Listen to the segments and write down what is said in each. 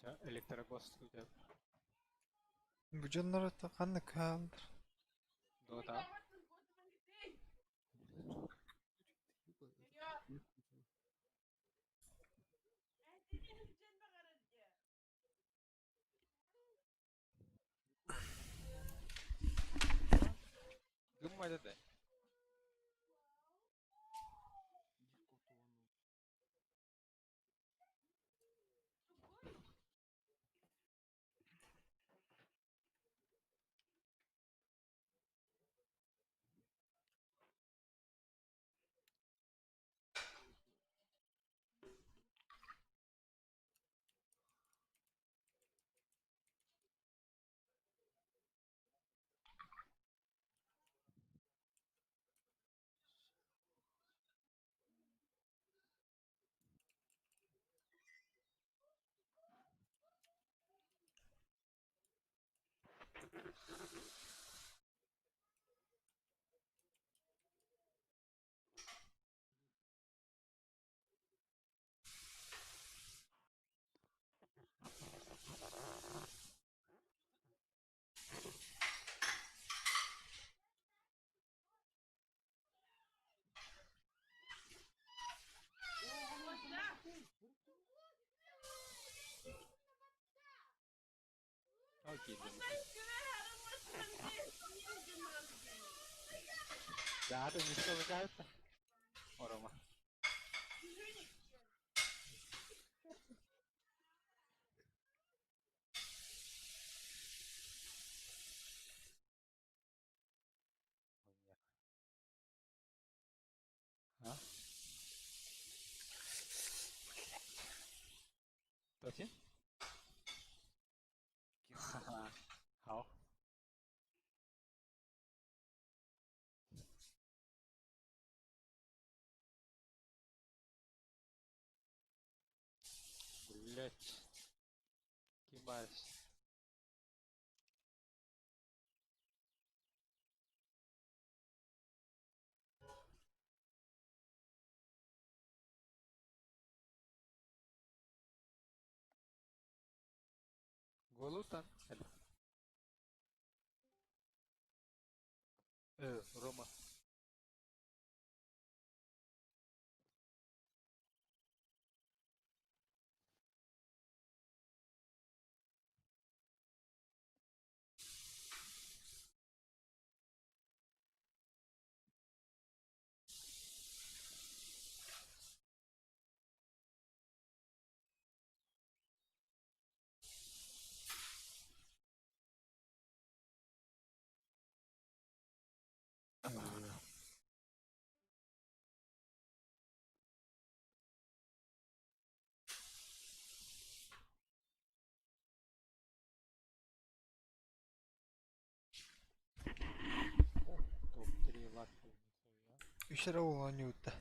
Электрогост күүтэр. Бу дьоннор ханнык хааллар? Дота. Гыммайда да. Ол киирдим. Даата миска бачаайта. Орома. А? 多少钱？好。Блять. Кибась. Голутан. Рома. Топ-3 Латвия. Үс эрэ уол оонньуубут да.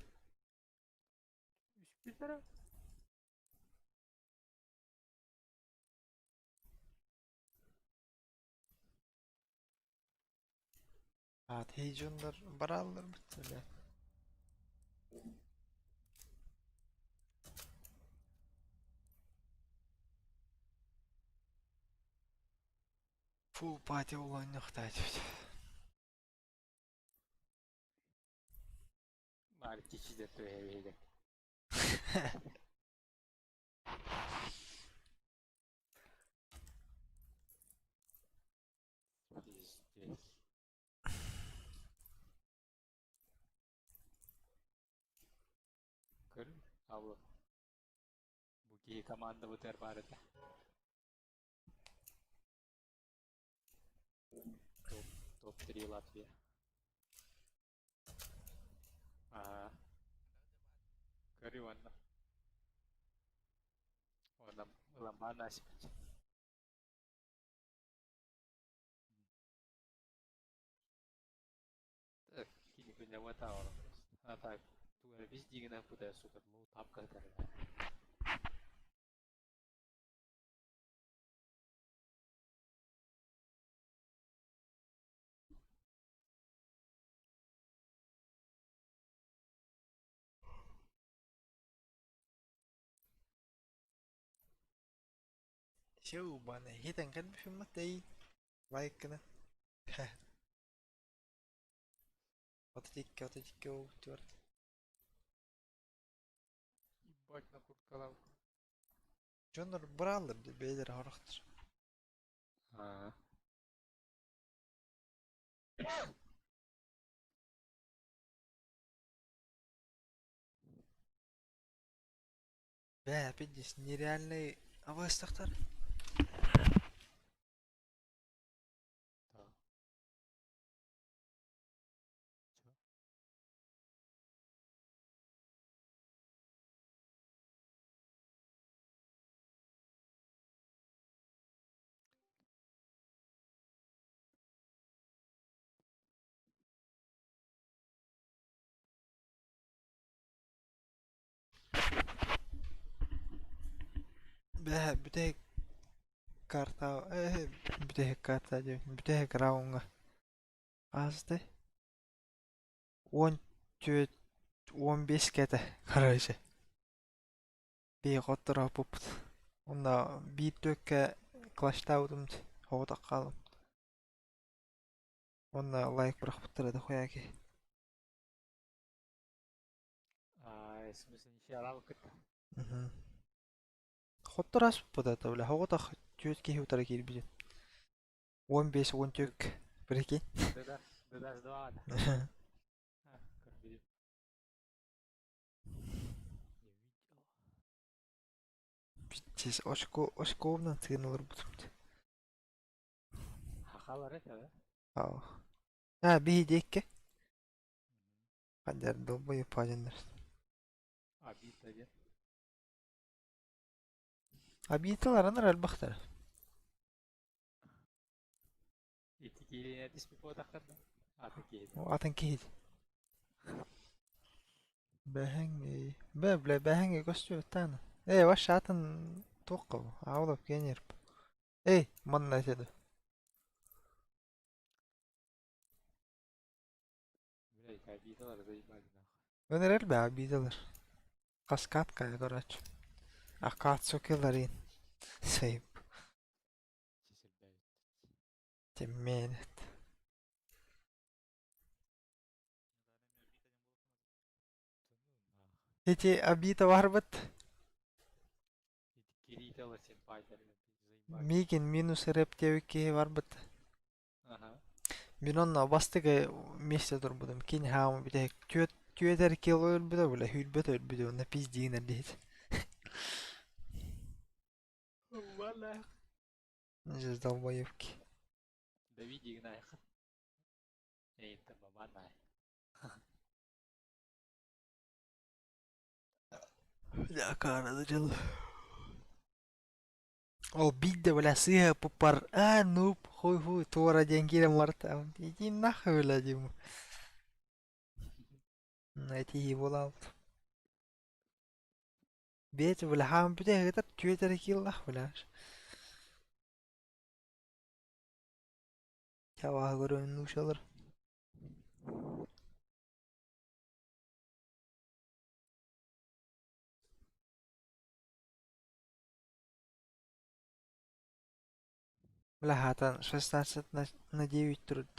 Үс эрэ? Аат дьоннор барааллар бит Full party оонньуохтаатыбыт. Баар кичи түһэ Пиздец. Көр, алло. Бу киһи командабытыгар баар этэ. Топ, топ-3 Латвия. Аа. Көрүү уонна. Уонна ылан наасиппит. Кини күннэммэт аҕалан А так, тугу эрэ бис диигинэн пытая сука, ну тапка сытар Шоу баны хитэн кэлбиппин лайк гына. 32, 32 буолбут. Ебать на курткалавку. Дьоннор бырааллар дии бэйэлэрэ хорохтор. А. Бля, опять здесь нереальный абыстахтар. Да. Чё? Бля, бүтэһик карта бүтэһик карта диэбит бүтэһик раундҥа ааста 14 15 кэтэ короче биһи хоттороппуппут уонна биир түөккэ класштаабытым оҕотох хаалым уонна лайк бырахпыттара дохуя киһи. А, в смысле, ничья кытта. Хоттор ааспыппыт это бля оҕотох түөрт киһи утары киирбитим 15 14 прикинь. ДДС, ДДС 2, да. А, как видим. Не видел. Пиздец, очко очковунан тыын олорбутум. Хахалар это, да? Аа. А, биһи диэккэ. Хадьар долбоеб паадьаннар. Обидно, нет? Обидалар анар элбэхтэр. Ити кииринэ түспүт да? Аты киһи. Атын киһи. Бэһэҥ бэ бля бэһэҥ көстүбэт Ээ ваш атын туохха бу? Аалап кенер. Эй, манна этэ. Блядь, обидалар заебали нахуй. Өнөр элбэх обидалар. Каскадка короче. Акацукиларин. Сейп. Чесербэбит. Темменет. Да ну нахуй. Эти обида барбыт. Ити кириитела симпатия заебали. Мигин минус рэп диэбит киһи барбыт. Ага. Мин онно бастакы месте турбутум. Кини хаамы бүтэһик түөт түөтэр кило өлбүтэ бля сүүрбэт өлбүтэ уонна пиздиин эрдиһит. Валах. Здесь долбоебки. Давиди нахуй. Эй, это баба най. Бля, кара дьыл. Ол биирдэ бля сыыһа пуппар а нуб хуй хуй туора диэн киирэн барта. Иди нахуй бля диим. Этиһии буолаабыт. Бэйэтэ бля хаам бүтэһигитэр түөтэрэ кииллах бля. Чабааһы көрөн нуучалар. Бля хаатан 16 на 9 турут.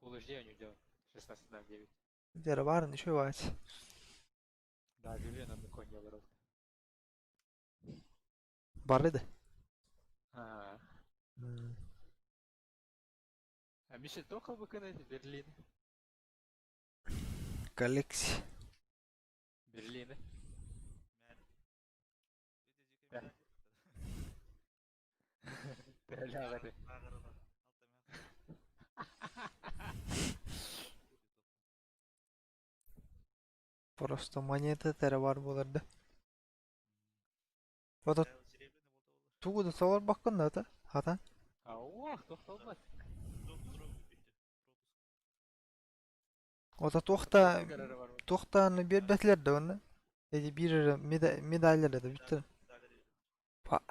Full HD у него 16 на 9. Дьэ баарын үчүгэй баҕайы. Да, Julian на коне олорор. Бары да. А, а Миша тоха выконать Берлин. Коллекция. Берлин. Да. Бля, Просто монета эрэ баар буолар да. Ото тугу да толорбоккун да ата хатан. А ох, тохтолбат. Ото туохта туохтааны биэрбэтилэр да уонна эти биир эрэ медаллар да бүттэ. Па.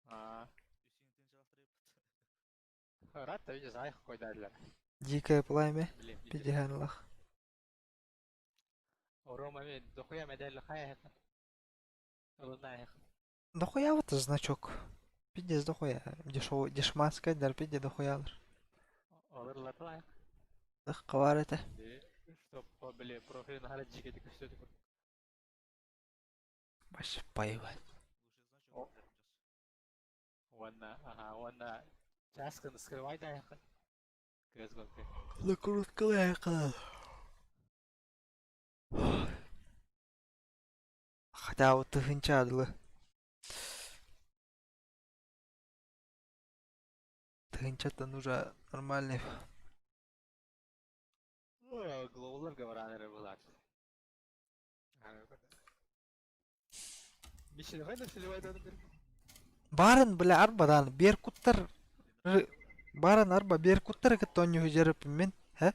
А. Рад видишь, знаешь, какой дали. Дикое пламя Блин, пятиханлах. Рома мен дохуя медаль хайа ылыннаах. Дохуя вот значок. Пиздец дохуя. Дешевый, дешманская дар пизде дохуялар. Олор латалаах. Хабар этэ. Чтоб, били, профилин хара жигети көстөтү курдук. Вообще поебать. Уонна, аха, уонна чааскын скрывайдааххын. Кыыс гонка. Накруткалаахха. Хотя вот тыһыынча дылы. Тыһыынчаттан уже нормальный. Глоулар баран эрэ булар. Баарын бля арбадан беркуттар баарын арба беркуттар кытта оонньуу дьарыппын мин һэ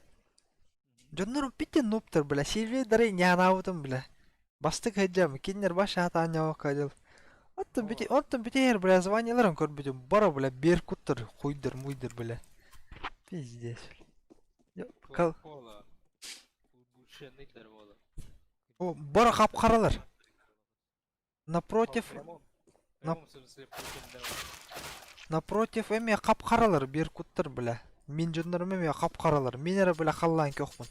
дьоннорум питте нубтар бля сервердары ньаанаабытым бля бастык сылдьам кинилэр баш аатаан ньоокко дьыл оттон бити оттон битиһэр бля званиеларын көрбүтүм бара бля беркуттар хуйдар муйдар бля пиздец кал О, бара хап-харалар. Напротив, напротив эмиэ хап-харалар беркуттар бля. Мин дьоннорум эмиэ хап-харалар. Мин эрэ бля халлаан көхпүн.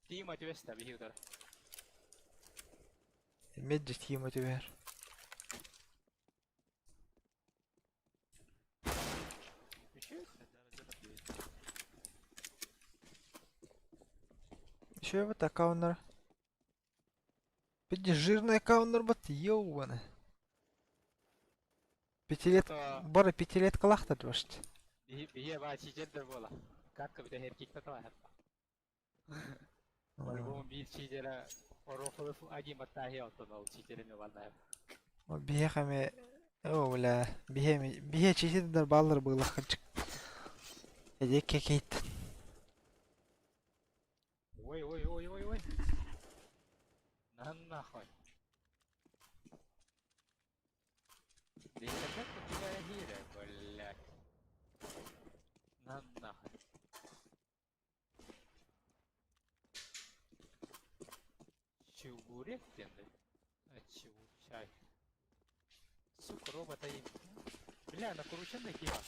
Тима түбэстэ биһи утары. Меджи Тима түбэһэр. Еще вот аккаунтер. Видишь, жирный аккаунтер бат ёбаный. Пятилет... Бары пятилеткалаахтар башт. Бие баа чиджердер буола. Как бите херкикта талаһар. По-любому биир чиджера орохолов один баттааһи оттон ол чиджерин ыланнаһар. Биһиэхэ эмиэ оо бля биһиэ биһиэ чиджердер бааллар быылаххынчык. Эдиэккэ кейт. Ой ой ой ой ой. На нахуй. Да интернет у тебя гиря, блядь. На нахуй. Чебурек диэн А чай. Сука, робота им. Бля, накрученный кива.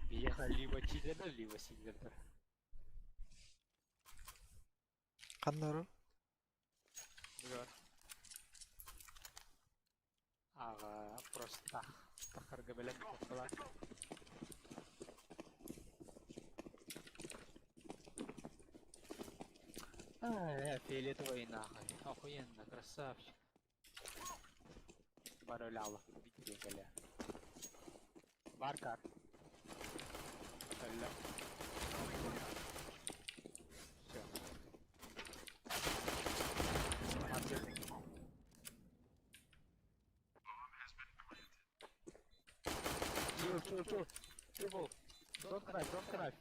Биэхэ либо чизердер, либо сильвердер. Ханна орор? Аҕа просто тахарга бэлэм буолла. Ай, фиолетовый нахуй. Охуенно, красавчик. Барыляла, битте кэлэ. Баркар. Өллө. Все. Chill, chill, chill. Triple. Don't cry, don't cry.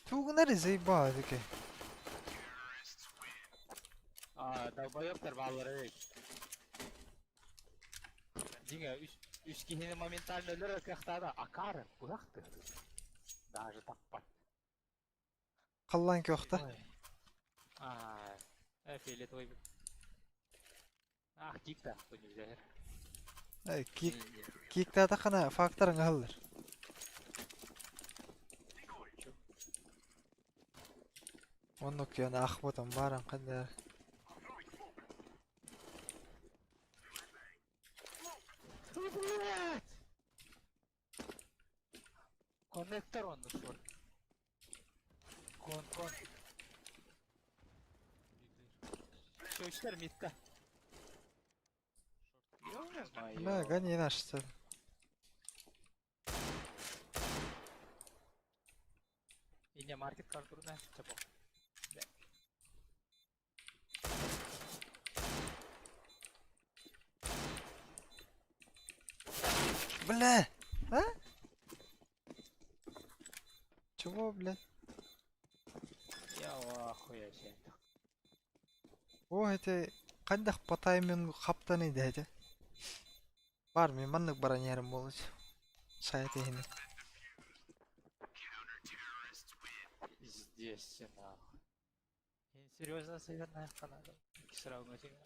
Тугунары заебало таки. А, долбоёбтар бааллар эбит. Дьиҥэ, үс, үс киһини моментально өлөрөр кыахтаата. Акары, быһах тыһы. Даже таппат. Халлаан көхтө. Ой. А, фиолетовый. Ах, кик-та, нельзя. Кик киктаатаххына факторыҥ аһыллар. Оннук диэн аахпытым бааран ханна Блять! Коннектор он нашел. Кон, кон. Все, мидка. Бля, Ё-моё. гони наш цель. Инне маркет картурна чапо. Бля! А? Чего, блядь? Я в ахуе вообще. О, это хайдах по таймингу хаптан иде этэ. Бар мин маннык баран иһэрим буолуч. Сайа тиһини. Пиздец, нахуй. Я серьезно, северная Канада. Сравнивать. Это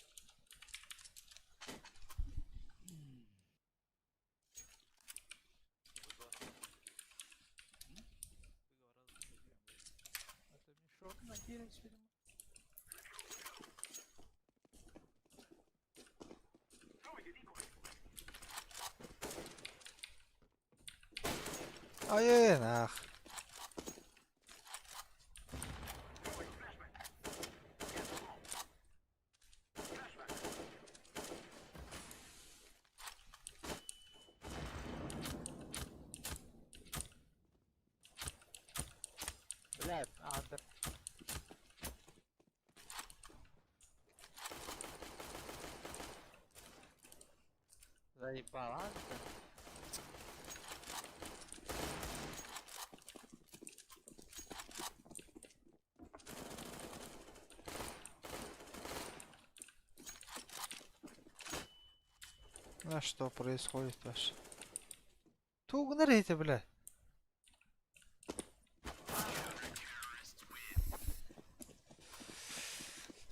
мешок накинуть, видимо. Айы, нах. Блядь, андер. Заебал, андер. А что происходит вообще? Тугнар эти, бля.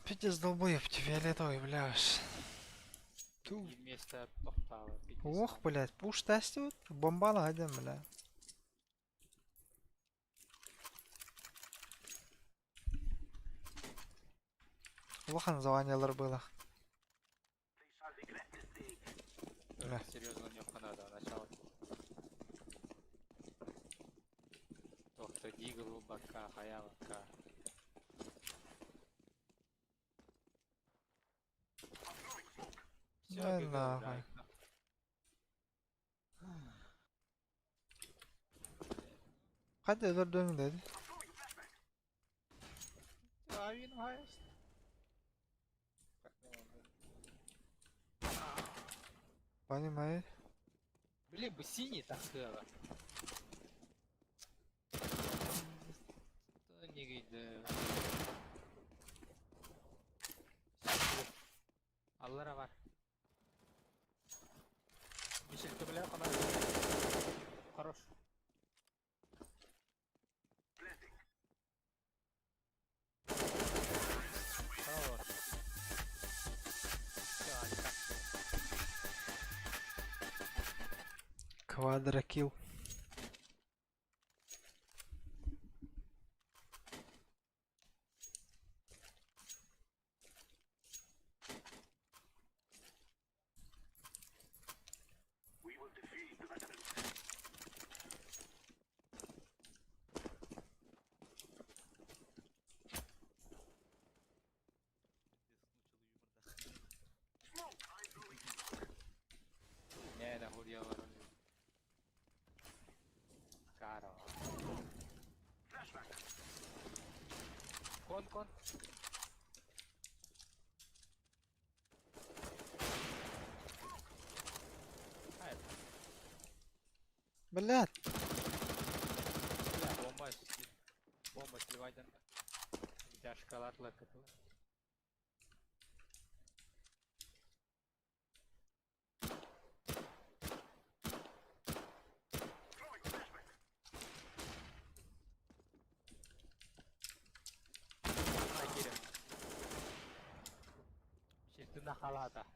Пиздец долбоеб, фиолетовый, бля. аж. Ту. И вместо топтала. Ох, блядь, пуш тестит, бомбала один, бля. Улахан званиялар было. Бля. Серьезно, у него надо начало. Доктор Дигл, Бака, Хаялака. Все, Да нахуй. Hadi dur dönün dedi. Понимаю. Блин, бы синий так было. Аллара бар. Мишель, ты бля, Хорош. Хорош. Всё, они так. Квадрокилл. Не, да хуя Каро. Кон, кон. А, это, Блядь. бля, бомба, бомба сливать. Тяжко латлак. На халата.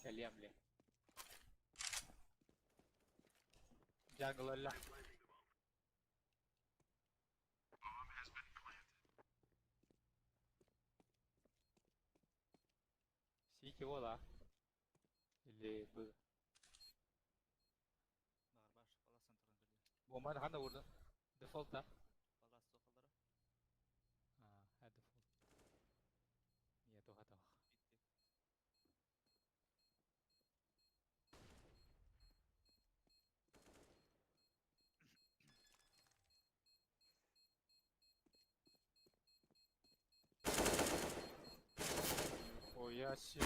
Калемли. Джангл алла. Сити вола. Или был. Бомбаны ханда vurdu. Default da. Ha, default. Niye toha toha. Нихуя себе.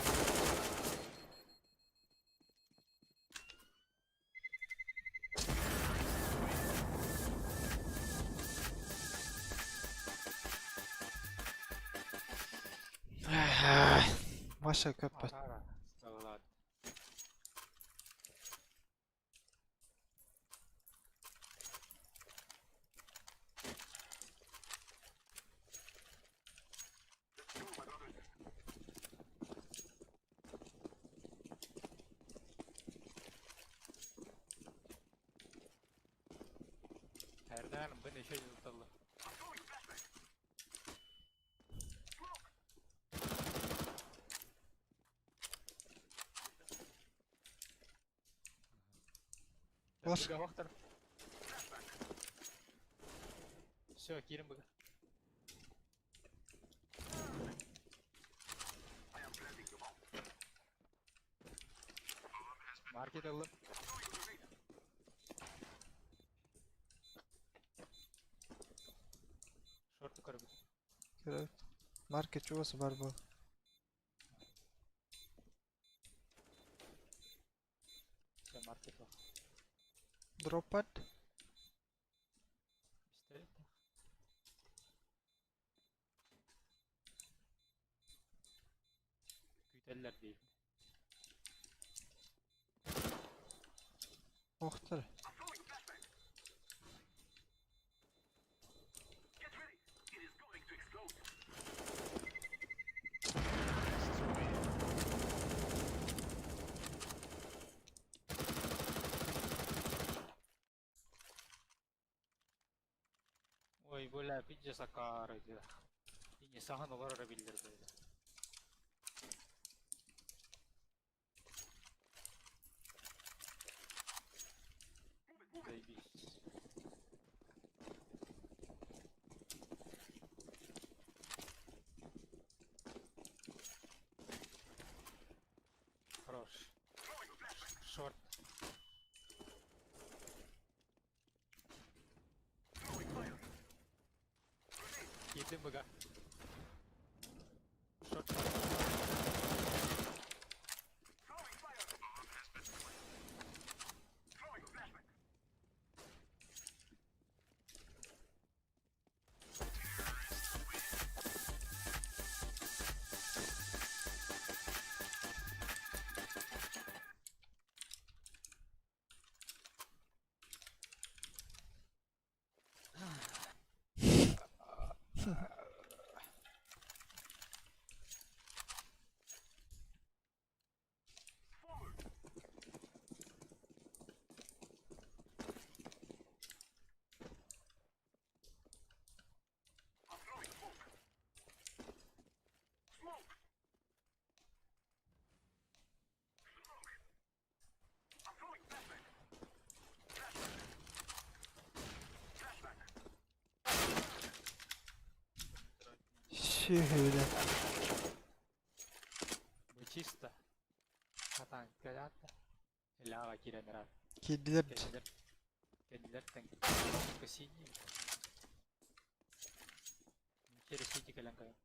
Маша көппөт. Ара, ыллаат. Эрдээн бу нече жыл Бар. Все, киирин быга. Маркет ыллым. Шорты көрөбүт. Көрөбүт. Маркет чугас бар буол. Все, маркет бар. Дроппат. Пистолет. Күүтэллэр дии. Охтор. Ой, бля, пиздец акары дии. Инньэ саһан олорор биллэр böyle. Заебись. Хорош. Шорт. Киирдим быга. Шорт. Сүһүлэ. Бу чисто. Хатан кэлээт да. Лява киирэн эрэр. Киирдилэр. Кэллилэр. Кэллилэр тэҥ. Синий. Через сити кэлэн кэлэн.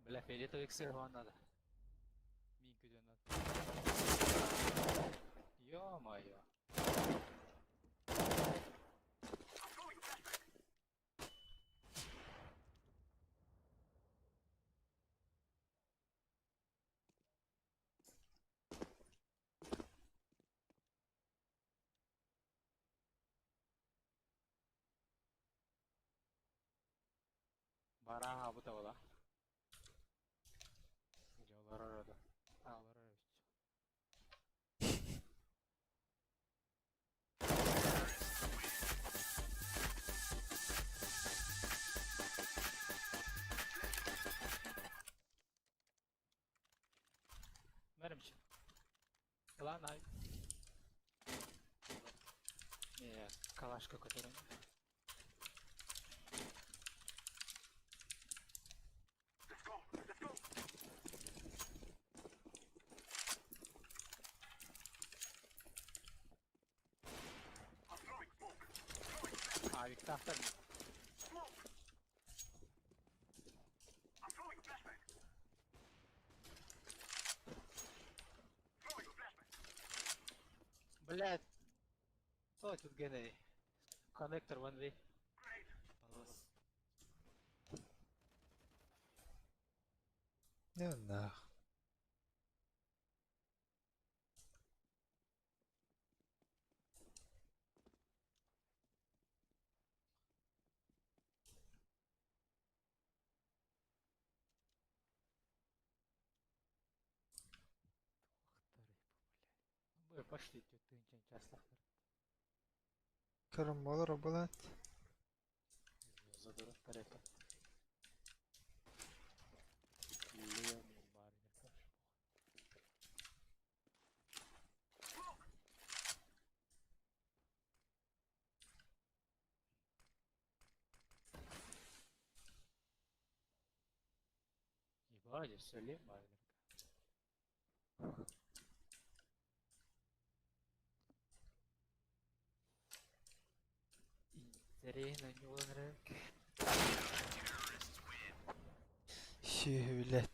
Бля, фиолетовый икс надо. Мин күдөн надо. Ё-моё. Барааһа бу табала. Олорор да. Олорор эбит. Мэрэмч. Ладно. Не, калашка, которая. Авиктахтар. Блять. О, тут геней. Connector one way. Палас. Не нах. Мы пошли, тынчан часто. Көрөн буолар обалаат. Задорог порядка. Ебать, все лем, Интересно, не нравится. Сүөһү билээт.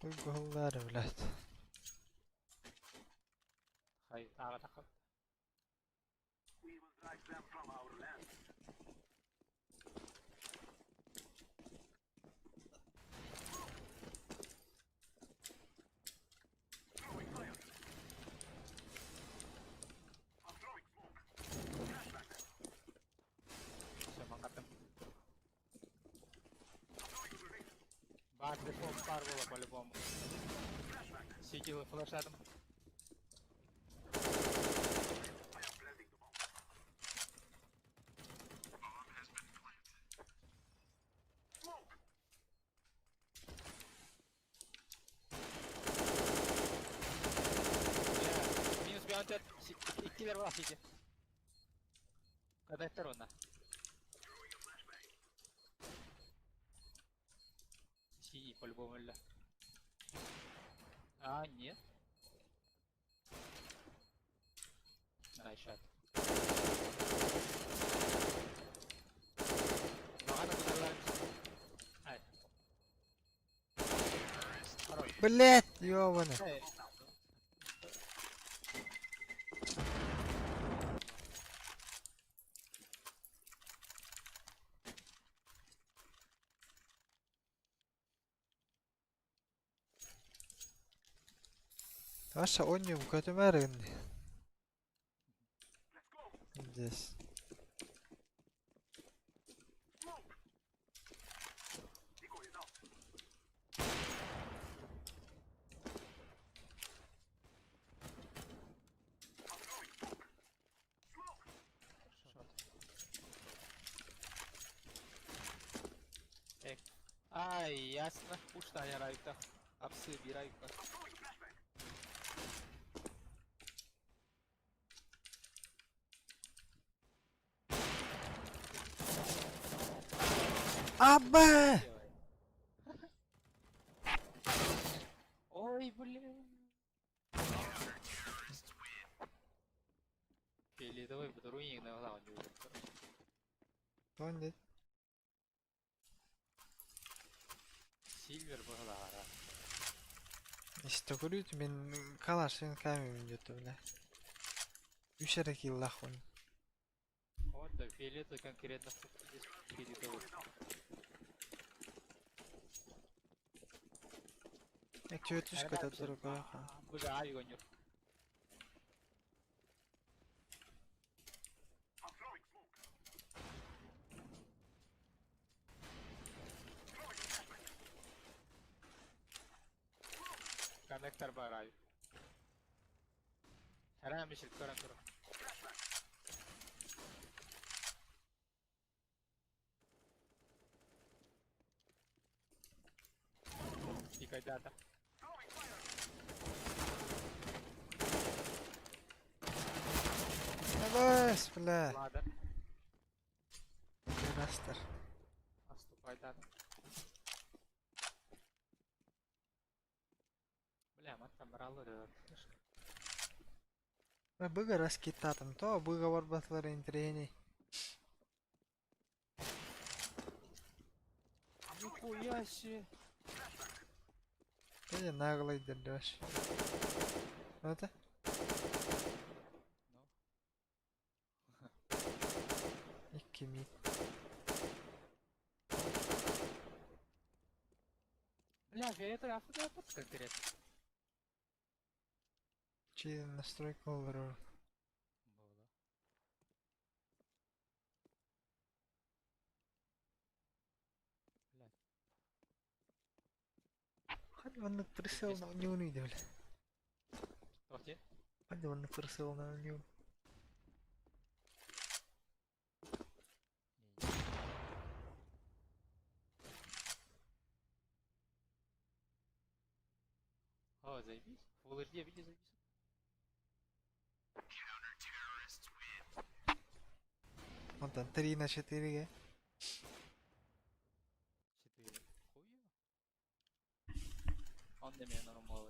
Уйгуһуллаары билээт. Хай, тағы тақып. Все, маңғаттым. Бар, дефолт бар было по-любому. Сидел флешадом. Минус бионтет. Иккилер бар сити. Коннектор онна. Синий по-любому ля. А, нет. Найшат. Бағана бұдарлар. Ай. Хорош. Блять, ёбаный. Эй. Аша онньум көтүмээр гынны. Здесь. Эк. Ай, ясно. Ушта я райта. Апсы бирайка. Аба! Ой, блин. Фиолетовый батаруник на главном не увидел. Тоон дед. Сильвер бағалара. Истогөрүт мен калашын камерин жөтө бля. Үш эрэ кииллаахпын. Вот, да, фиолетовый конкретно здесь фиолетовый. Чөтүс көтөтөр көрө. Быга авионер. Коннектор бар ави. Харам ишил көрөн тур. Тикайдата. Абас, бля. Ладер. Растер. Наступай, да. Бля, мат там брал Быга раскитатым, то быга барбатлар интирени. Нихуя себе. Ты наглый дерешь. Это? Ну. Икки мид. Бля, фиолетовый автомат конкретно. Чи настройка олорор. Было. Блядь. Ханна маннык прицел на ньюну иде бля. Тоқте. Ханна маннык прицел на нью. О, заебись. Full HD видео записано. Онтон 3 на 4 Четыре. Хуя. Он для меня нормал.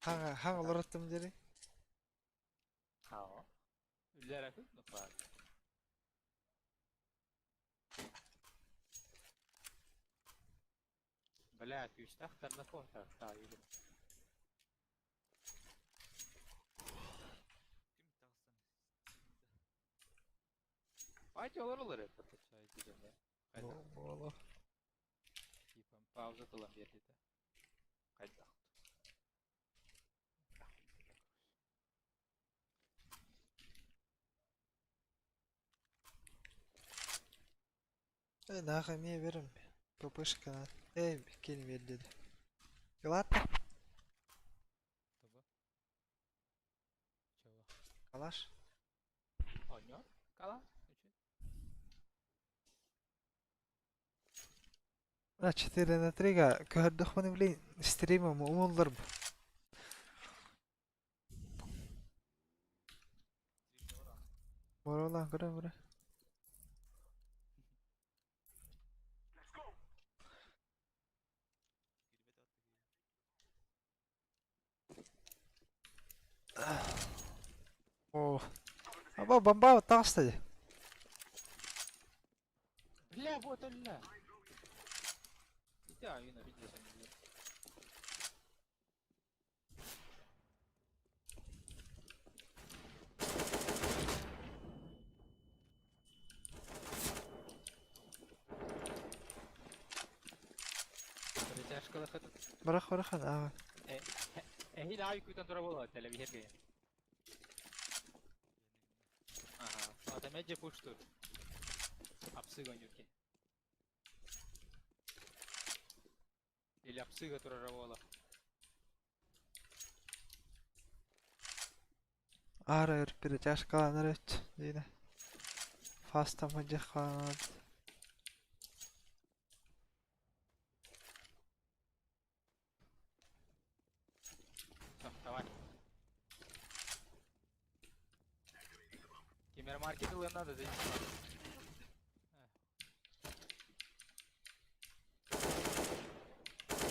Хаҥа хаҥ олороттум дири. Хао. Үллэр акын, ну фак. Бля, күүстээх тарнафон таайылым. Давайте олоролар это дегенде. Хайдах Боло. типа пауза тылан бердите. Хайдах. Э, нахуй мне берем. ППшка. Эй, кел бер деди. Ладно. Тугу? Чего? Калаш. Онё? Кала? На 4 на 3 га көрдөхпүнэ блин стримим умуллар. Боролан көрө көрө. О. Аба бомба таҕыста дии. Бля, вот он, ля. Ити айына видео сен Перетяжкалах этот. Барах барахан аа. Эһил аай күтэн тура буолла телевизорге. Ага. Ата медже пуштур. Апсыга нюрки. Или апсыга турара буола. Аара өр перетяжкаланар өт диинэ. Фаста мадьяхаанат. Все, давай. Кибермаркет надо зайти.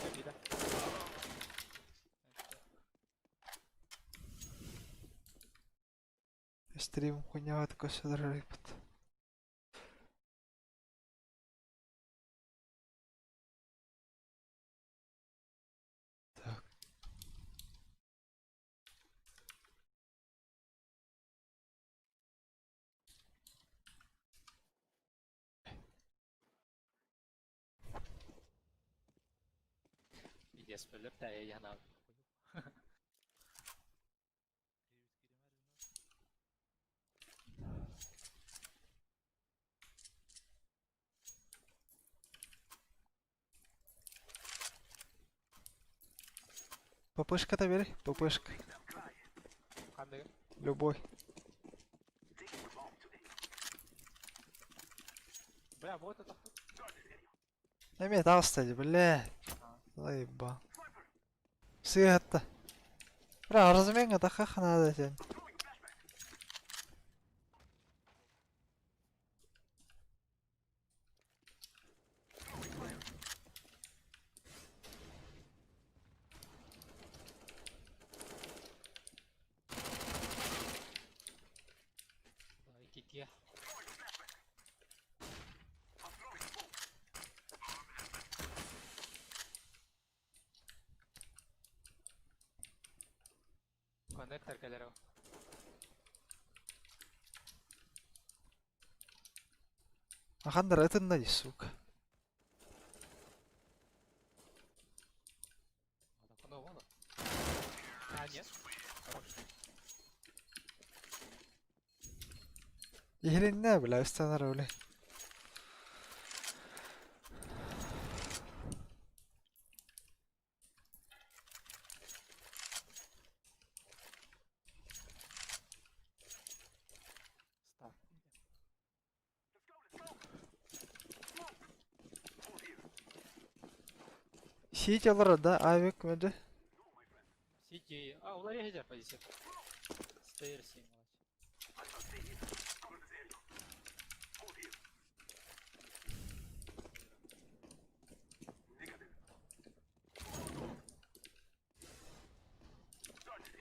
Обида. Стрим хуйняҕа көссөлөр ыйпыт. Так. Пиздец, өлөр тайа яна. ППшка-то бери, ППшка. Хандыгы. Любой. Бля, вот это. Эмиэ таҕыста дии, бля. Заебал. Сыыһатта. Бля, разменга тахах надо сен. Ай, кикия. Коннектор кэлэр ол. Аханнара ытынна дии, сука. А, нет. Хорош. Иһилиннэ, бля, ыстанар өле. Стар. Сити олорор да, авик мөдө. Сити. А, улария сидят позиция. Стейр 7.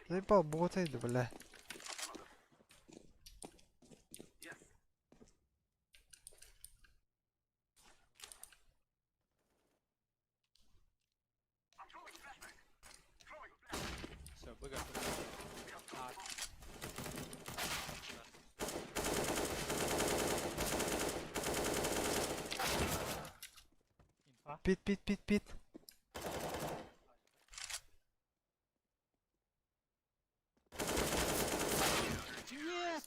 Заебал ботайды, бля. Все, быга. А. Инфа. Пит, пит, пит, пит. Нет!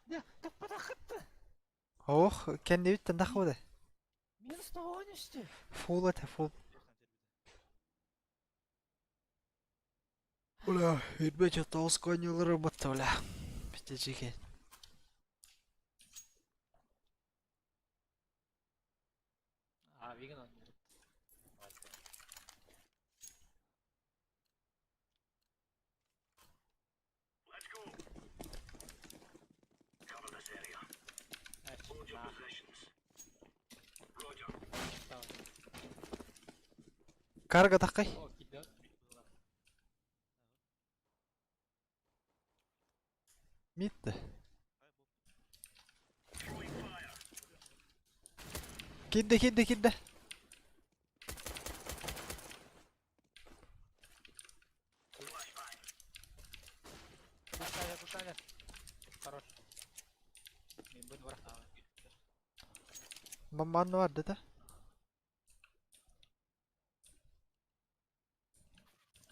Да, да подохотто! Ох, кэннибиттэн таххыбыта. Минус 180! Фул это фул. Бля, үрбэ тоҕус коньюлары батта, бля. Битэ А, Виган он не Карга такай. О, кидет. Митте. Кидде, кидде, кидде. Пускай, пускай. Хорош. Мен буду враг. Бомбанны бар да?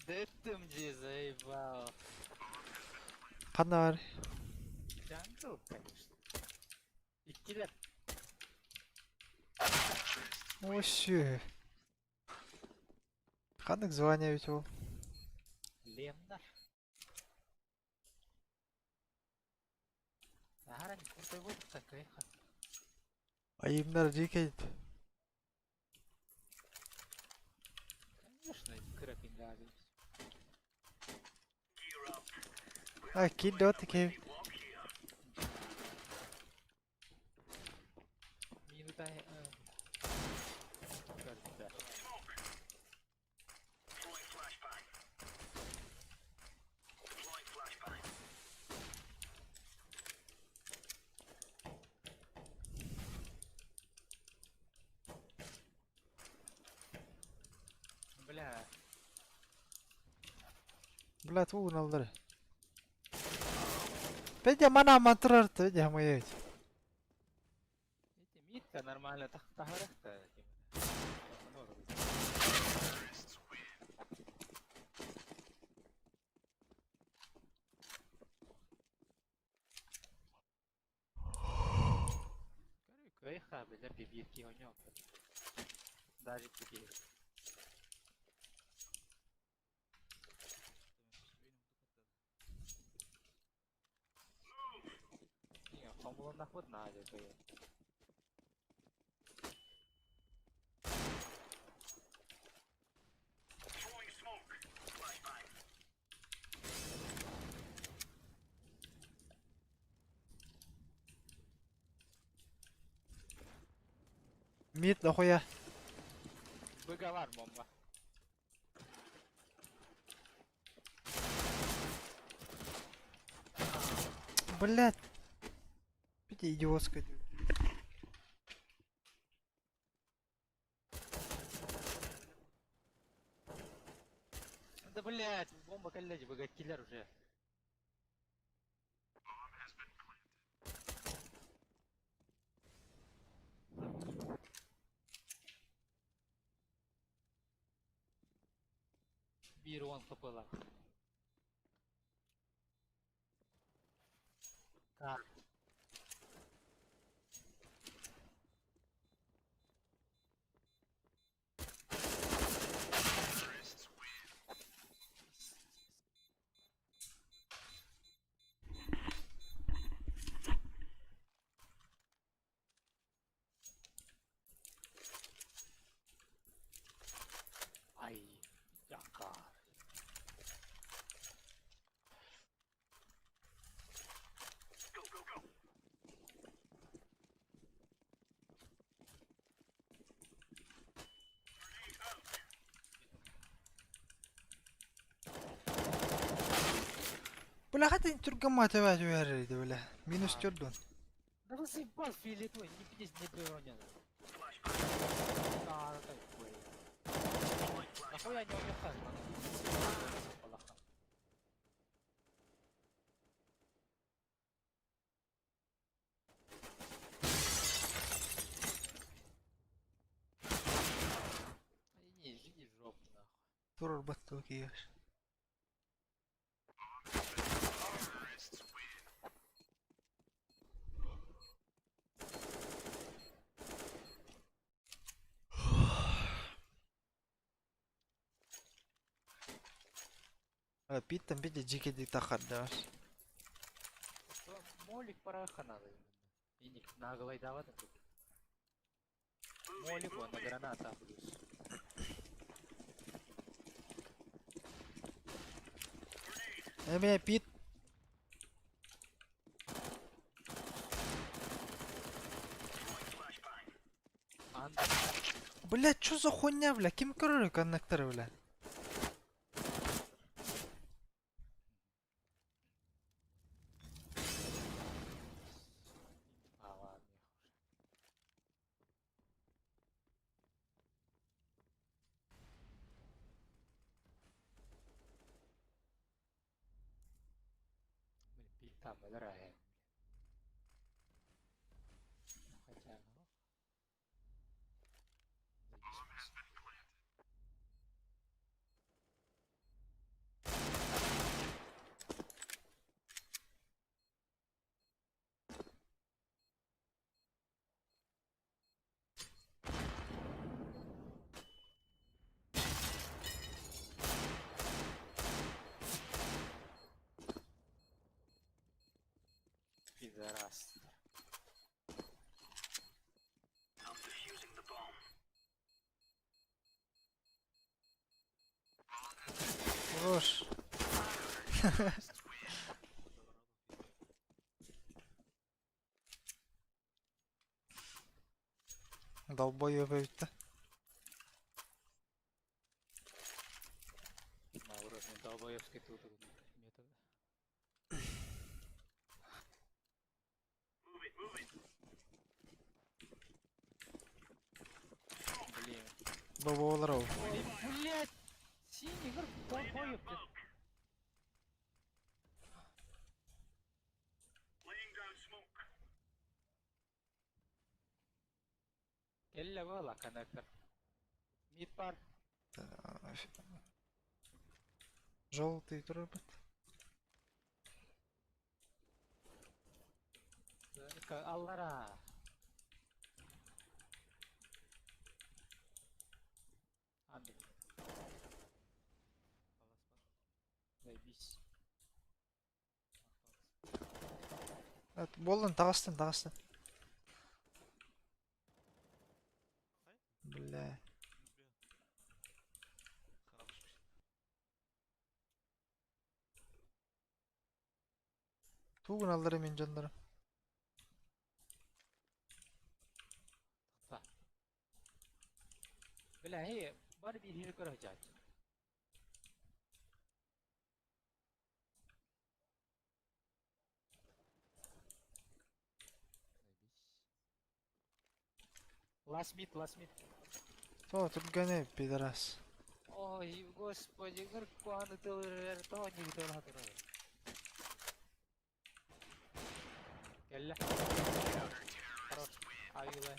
Дэттим дии, заебал. Ханна бар? Jungle, конечно. Иккилэр. Вообще. Ханнык звание ведь ол. Лендар. Ара, не крутой вот такая. Айымнар жекейт. Конечно, крапинга. А, кидде от кей. Минута. Да. Бля, Бля, тугун аллар. Бедя мана мантырар, бедя моет. эти митка нормально так тахарахта. Кайха, бля, бибирки у него. Даже теперь. Не, хомуланнахпыт наадьа кыйын. Мид нахуя. Быга бомба. Блять. Бедя идиотская. Да блять, бомба коллеги, вы киллер уже. Биир уон хпла. Так. Ай, якар. Бля, хата түргэн матыба түһэр бля. Минус төрдүн. Да вы заебал фиолетовый, не пиздец, не броня. Да, такой. Нахуя не уехал? Иди, иди в жопу, нахуй. Турар баттыл киеш. Питтен бите жикеди тахардаас. Молик пораха надо именно. Иник наглый дават. Молик он на граната плюс. Эме пит. Ан Бля, чё за хуйня, бля? Ким көрөр коннектор, бля? А, ладно, Блин, пи там играем. Хотя, ну... Заебись. Пидорас. Хорош. Долбоёб эбит На уровне долбоебской тут метода. Блин. Боболоров. Блин, блядь! Синий, говорю, долбоеб, блядь. Кэллэ буолла коннектор. Мид пар. Желтый турбот. Аллара. Андрей. Заебись. Болдун таҕыстын таҕыстын. Бля. Тугун аллара мин дьоннорум. Та. Бля, эй, бар биир хири көрө сылдьааччы. Last mid, last mid. Тоҕо түргэнэй пидорас. Ой, господи, кыркуаны тылырар тоҕо ньыгытыалаһа турар. Кэллэ. Хорош. Авилай.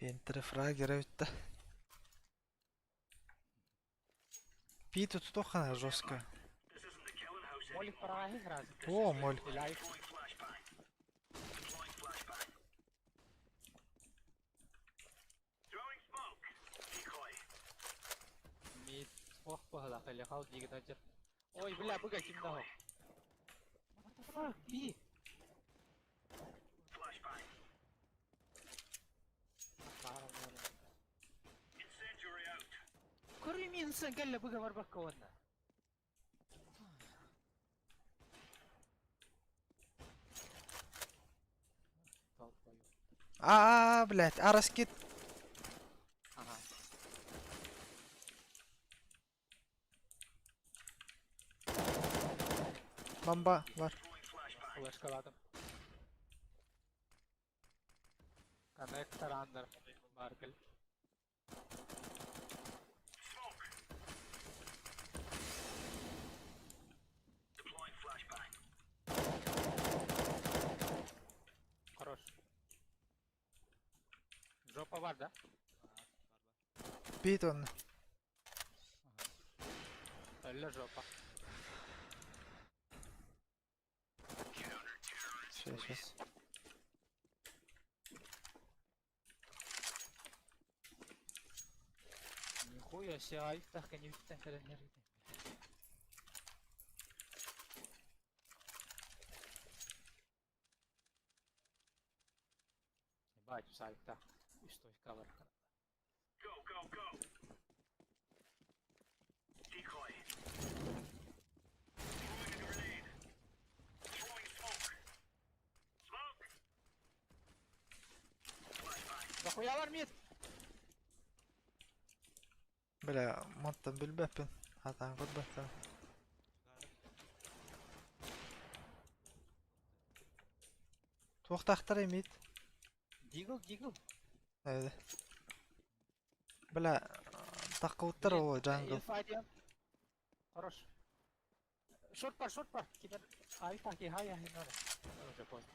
Энтерфрагера бүттэ. Питу тутуоххана жестко. Молик парааһы сразу. О, моль. Лайк. Мид ох баһылаах или хал диигин атыр. Ой, бля, быга ким да What the fuck, Би? Көрүминсэн кэллэ быга барбакка уонна. А, блядь, а раскид. Ага. Бомба бар. Флешкалаатым. Коннектор андер. Маркель. Хорош. Жопа бар да? Бит онно. Өллө жопа. Сейчас, сейчас. Нихуя себе, айфтах кэнниттэн кэлэн эргитэн. Ебать, сайтах үс точка бар. Дохуялар мид! Бля, мантан билбэппин. Хатаан көрбөттөн. Туохтаахтар эмит? Дигл, дигл. Эбит. Бля, таххыбыттар оо джангл. Инфа диэн. Хорош. Шорт бар, шорт бар. Кибер айфа ки хай хай надо. Уже поздно.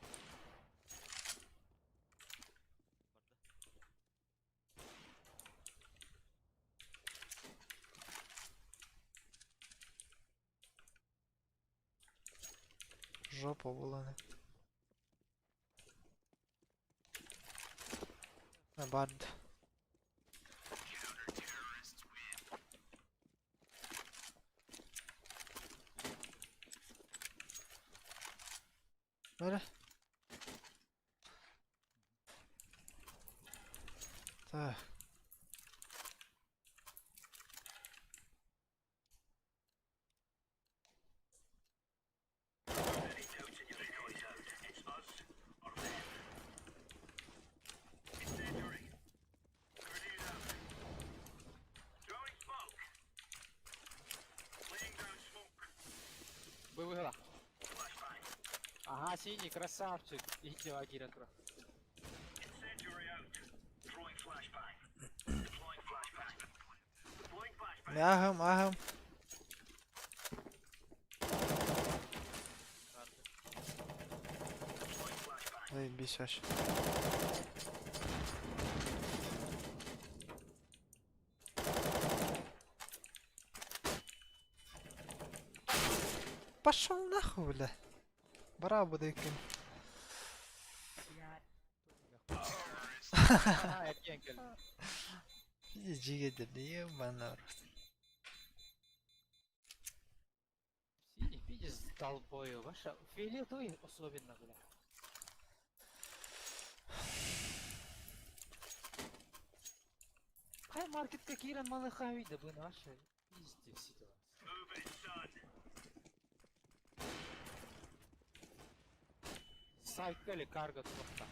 Жопа буолан. Бард. Бары. Так. Бывыгла. Ага, синий, красавчик. Иди, Агира, тура. Ахым, ахым. Заебись вообще. Пошел нахуй, бля. Браво, дыкин. Ага, эргиэн кэллим. Жиге ебаный рот. Синий, видишь, с толпою. Ваша фиолетовый особенно, бля. Хай маркетка киирэн малыха вида бы наша. Пиздец ситуация. Сайтка или карго тохта.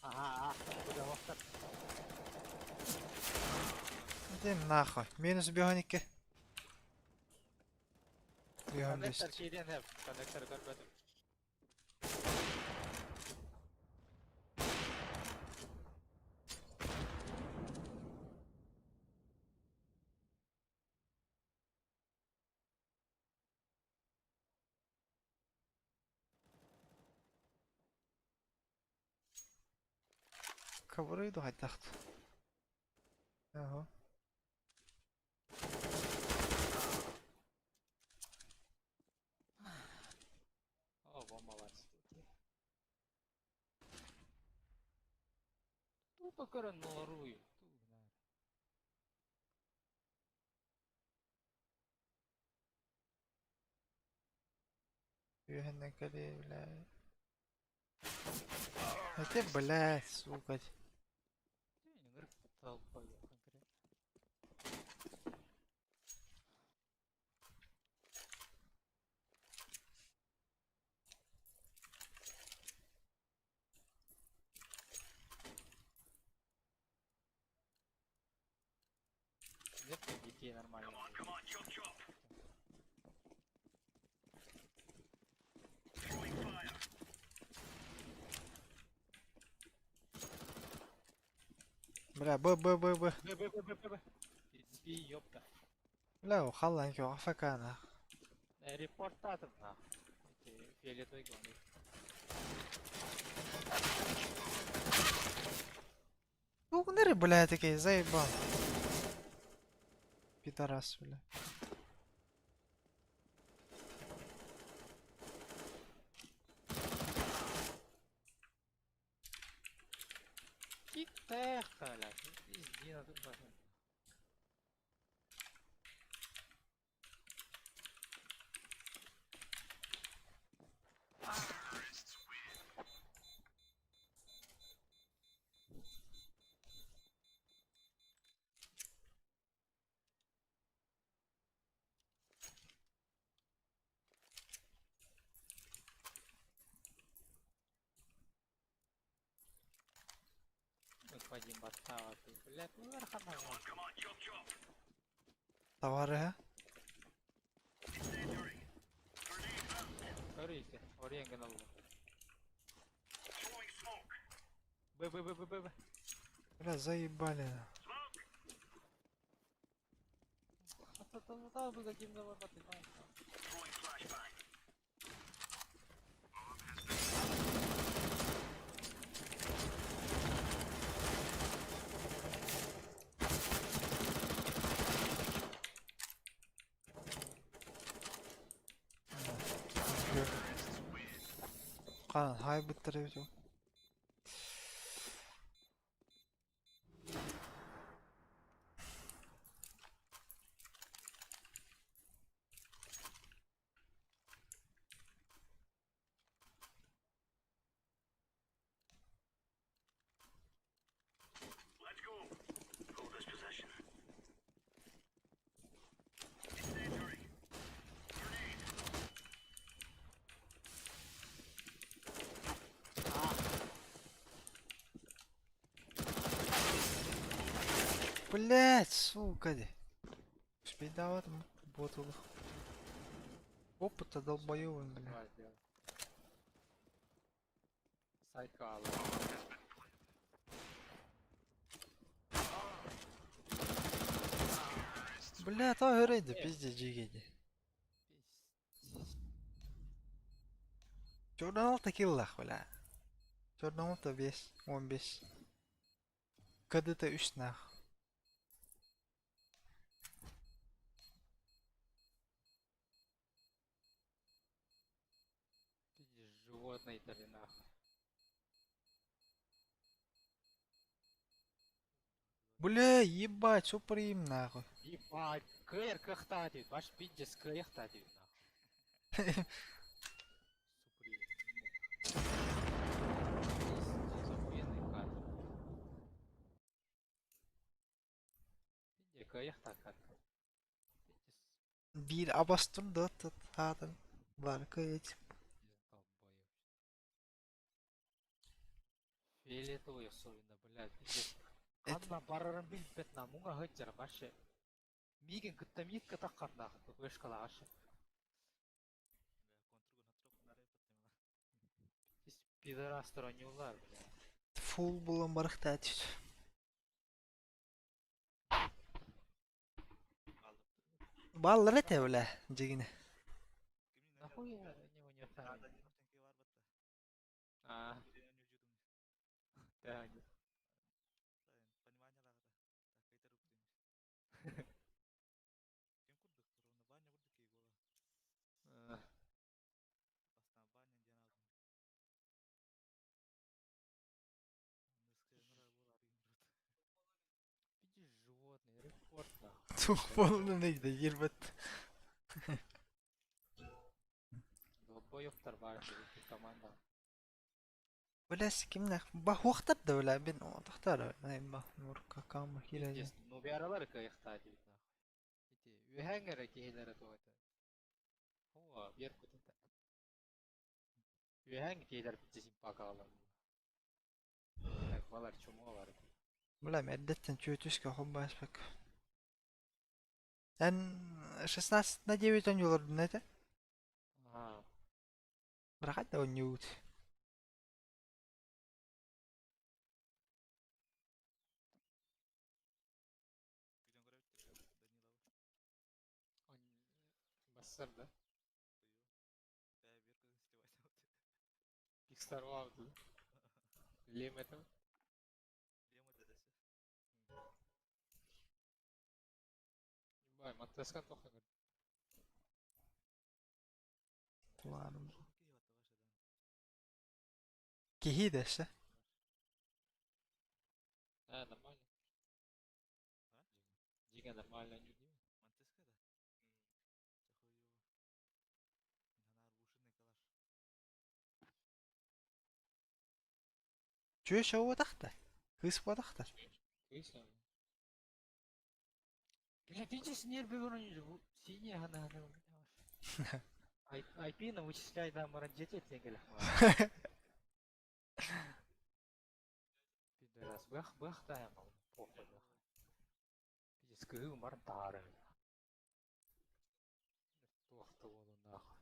Ага, а, куда вахтар. Иди нахуй. Минус 52. Коннектор 55. киириэн сөп. Коннектор көрбөтүм. Ковры хайдах. Ага. О, бомбалар. Тупо көрөн норуй. Үөһэннэн кэлиэ, бля. Это, блядь, сука. Нет детей нормально. Бля, Б, Б, Б, Б. Б, Б, Б, Б, Б, Б. Иди, ёпта. Бля, халлан кё, АФК нах. Репортатор нах. Эти фиолетовый главный. Ну, бля, такие, заебал. Пидорас, бля. Китэха, бля. Пизди на тут нахуй. Господин Баттава, ты, блядь, ну верхом. Товары, а? Көрейте, Оренген алды. Б, Б, Б, Б, Б, Б. Бля, заебали. Қан, хай быттырып жо. Блять, сука. Успей давать боту. Опыта долбоёбын, бля. Сайкала. Бля, то өрейді, пизде жегеде. Чордан алты киллах, бля. Чордан алты 5, 15. КДТ 3 нах. Животные дали нахуй. Бля, ебать, супер им нахуй. Ебать, кыр кыхта дейт, баш пиздец кыйыкта дейт нахуй. Пиздец, охуенный кат. Пизде кыйыкта кат. Пиздец, Bir abastır da tut hadım. Var кыйыт. Фиолетовый особенно, блядь, пиздец. Эт Ханна барарын билбэт на муҥа сылдьар вообще. Миигин кытта мииккэ таххардаах вышкалааҕа. Пидорастар оонньууллар, бля. Фул булан барахтаа түс. Баллар этэ бля дьигинэ. Нахуя они у него там? А, да. Видишь, животные, репорт нахуй. Тух буолан да ербет. Долбоёбтар баар команда. Бля кимнэх бахуохтар да бля бин тохтар ба мурка кама хирэ. Пиздец, ну биаралар кыайыахтаа диэбит нахуй. Ити үөһээҥ эрэ киһилэрэ туох этэ. Оо, биэр кутунта. Үөһээҥ киһилэр пиздец импакаалар. Балар чумуолар. Бля эрдэттэн чүөтүскэ хоббааспак. Эн 16 на 9 оонньуулардын этэ? Аа. Бырахат да оонньуут. Бассар да? Pixar vardı. Bilemedim. Бай, матраска тоха. Ладно. Киһи дэсэ. А, нормально. Дига нормально не удивил. Чүө шоуатахта. Кыыс буотахта. Кыыс. Бля, ты здесь нервы вроде синяя она, она. IP на вычисляй да маранжете тегель. Пидорас, бах, бах, да, похуй, бах. Пиздец, кыһыл бар таары. Туох буолу нахуй.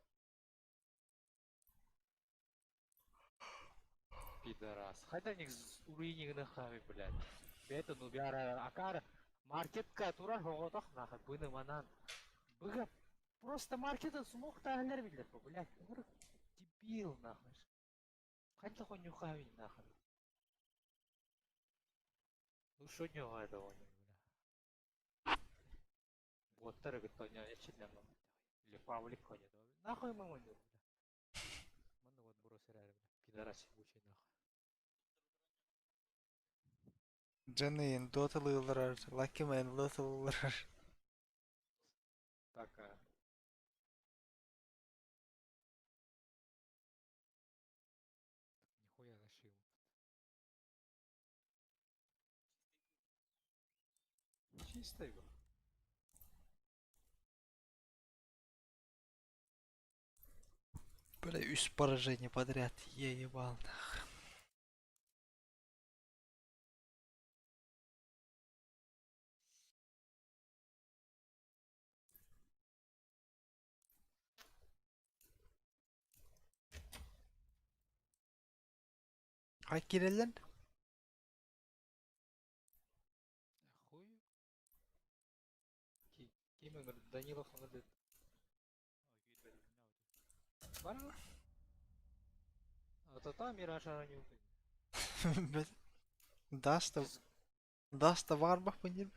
Пидорас. Хайда них уруйнигны хами, блядь. Это ну биара акара маркетка турар хоҕотох нахуй быны манан. Быга просто маркетын смог таһалар билер, блядь. Дебил нахуй. Хайда хоню хами нахуй. Ну что не это он, бля. Боттар гытоня эчилен или Павлик коня. Нахуй мы он, бля. Манна вот бросили, бля. Пидорас ебучий нахуй. Дженни доталылар, Lucky Man доталылар. Так, а. Нихуя нашил. Чисто его. Бля, үс поражение подряд. Е ебал. Хай киреллен? Хуй. Ким говорит, Данилов он говорит. Бар? А то там Мираж араню. Даста Даста варбах панир.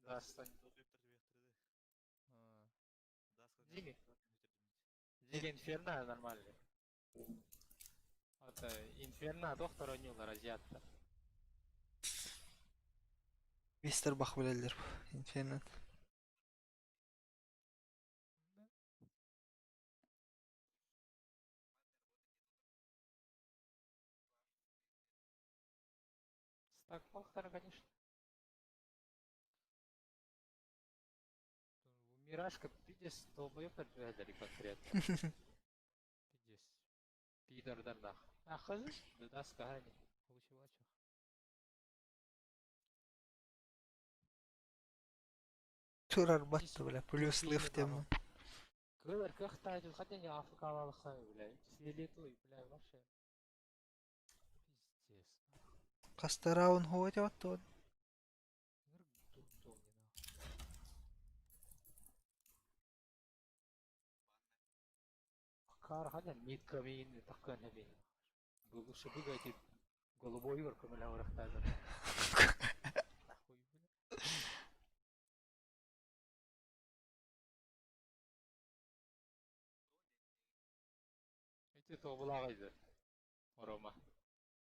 Да, стань. Диги. Диги Инферно нормальный. Это Инферно доктор онюлар азиатта. Мистер Бах билелер. Инферно. Так, Пахтар, конечно. Миражка пиздец, долбоёб конкретно. Пиздец. Пидор дарнах. А хазы? Да да скагани. Турарбат бля, плюс Тупили лифтем. нахуй. Кылар кыахтаах хотя не африкалаах бля. Фиолетовый, бля, вообще. Пиздец. Хаста раунд хоототтон. Дурдом не нахуй. Кар ханя митка мин таккан хабин. Лучше быгайте голубой горком или урахтазар. Нахуй, бля. Эти то булагайды. Орома.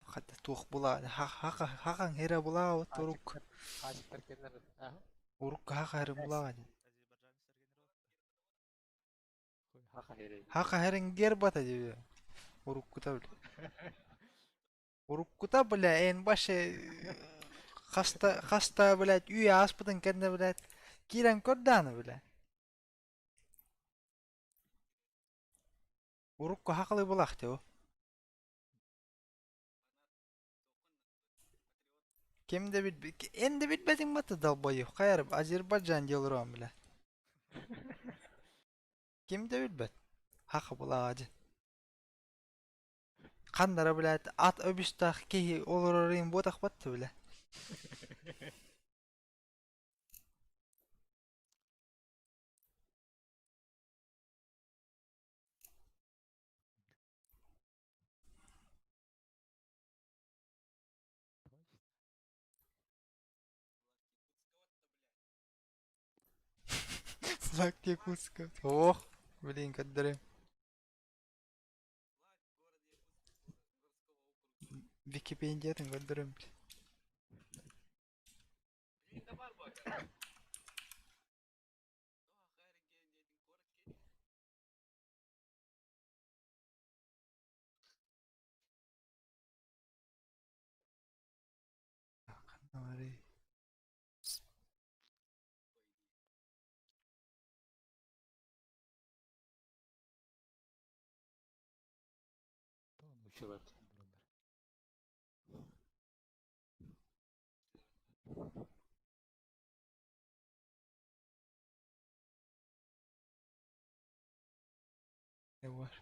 Хата туох була хахан хера була вот урук. Хачиктар кеннер. Ага. Урук хаха хера була. Хаха хере. Хаха херин гербата диби. Уруккута бля. Уруккута бля эн баше хаста хаста блядь үй ааспытын кэннэ блядь киирэн көрдөөнө бля. Урукку хахалы булахты о. Ким да билбит эн да билбэтиҥ бата долбоеб хайар Азербайджан диэн олороҕун бля. Ким да билбэт. Хаха булааҕа дьэ. Ханнара блядь ат өбүстээх киһи олорорун буотахпат бля. Флаг Якутска. Ох, блин, көрдөрүм. Википедиятын көрдөрүм. Училар. Var.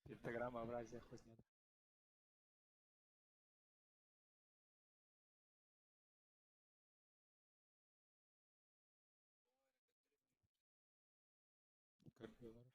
Пентаграмма Абразия хуй знает. Көрдүлэр.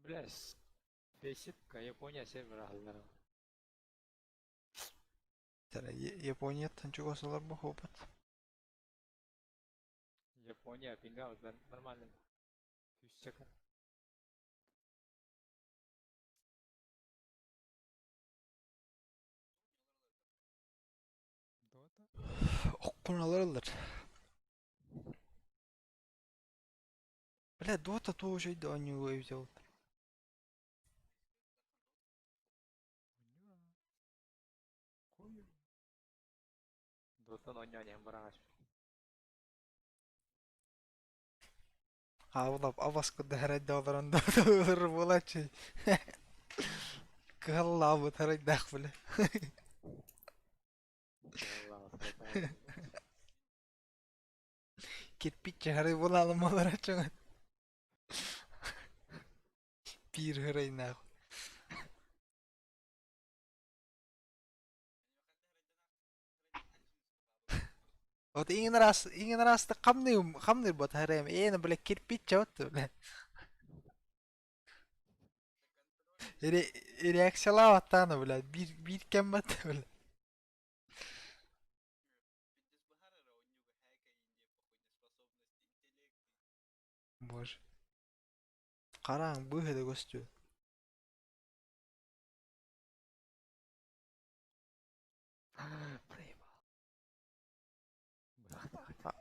Бля, беситка, Япония север аһыллара. Японияттан чугас олар бу опыт. Япония пинга нормально. Үс чака. Дота? Оккун аларылар. Бля, Дота тоже оонньуу эбит ол. Дотан оонньоон бараҕас. Аалап абас курда олорон Дота буолааччы. Кыһаллаабыт харайдаах бля. Кирпич харай буолаалым олороччуҥа. Пир харайнаах. Вот ingen раз хамны хамны бот харайм. Эна бля кирпич вот бля. Реакциялаабаттаана бля. Биир биир кэммат бля. Боже. Хараң быһыда көстүү.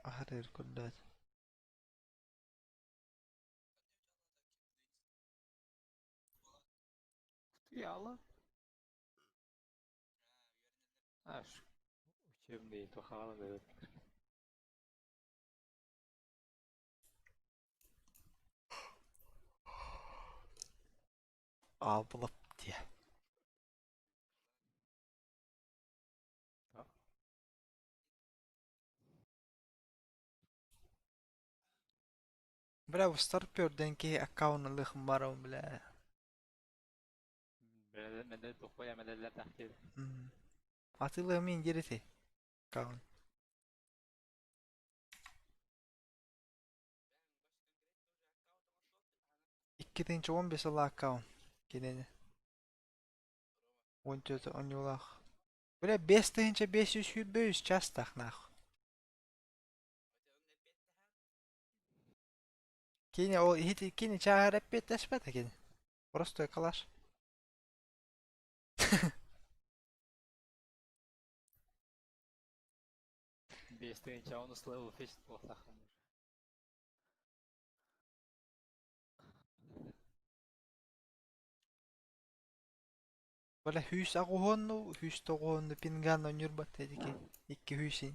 Аһарыыр көрдөт. Утуйаала. Аш учебный тухаҕа да Аабылап диэ. Бля, бу старперден киһи аккаунт ылыахым барабын, бля. Атыылыам индиэри аккаунт. 2015 сыл аккаунт кинини. 14 оонньуулаах. Бля, 5523 чаастаах наах. Кини ол иһити кини чааһар эппиэттэспэтэ кини. Простой калаш. 5000 онус level фест буолтахым. Бля хүүс аҕуһуонну, хүүс тоҕуһуонну пинган онньурбат эдики. Икки хүүсин.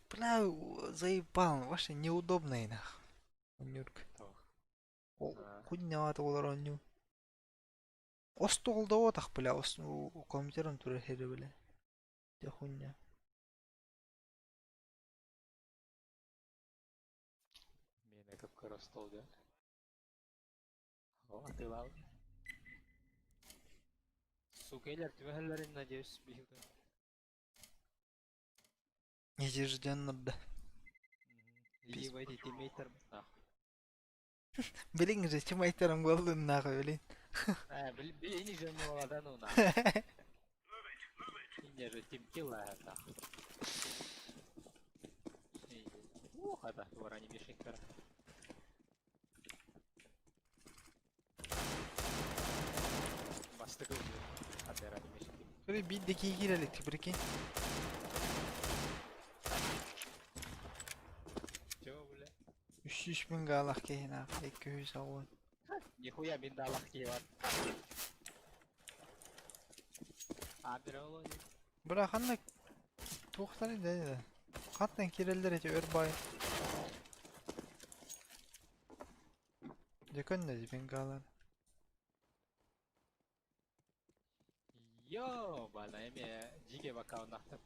Бля, заебал, вообще неудобно нах. Онньург. Кунньаат олор онньу. Остуолда бля, компьютером турар хери бля. Те хуйня. Миэнэ кып-кыра остуол диэн. О, атыылаабыт. Сукелер түбэһэллэрин, надеюсь, биһиги. Нежденно да. Либо эти тиммейттер нах. Билиҥ же тиммейтерым буоллун нахуй, блин. А, били же не молода, ну нах. Инде же тимкила нах. Ух, это тура не мешикер. Бастыкы Атера не мешикер. Böyle bir dakika girelim, прикинь. Чего, бля? 300 мың галах киһи нахуй, 200 агуон. Нихуя мин да алах киһи бар. А, бир ол. Бля, ханна туохтары да хаттан киреллер эти өр бай. Дьэ пингалар. Йоо, бана эме жиге бакаунахтар.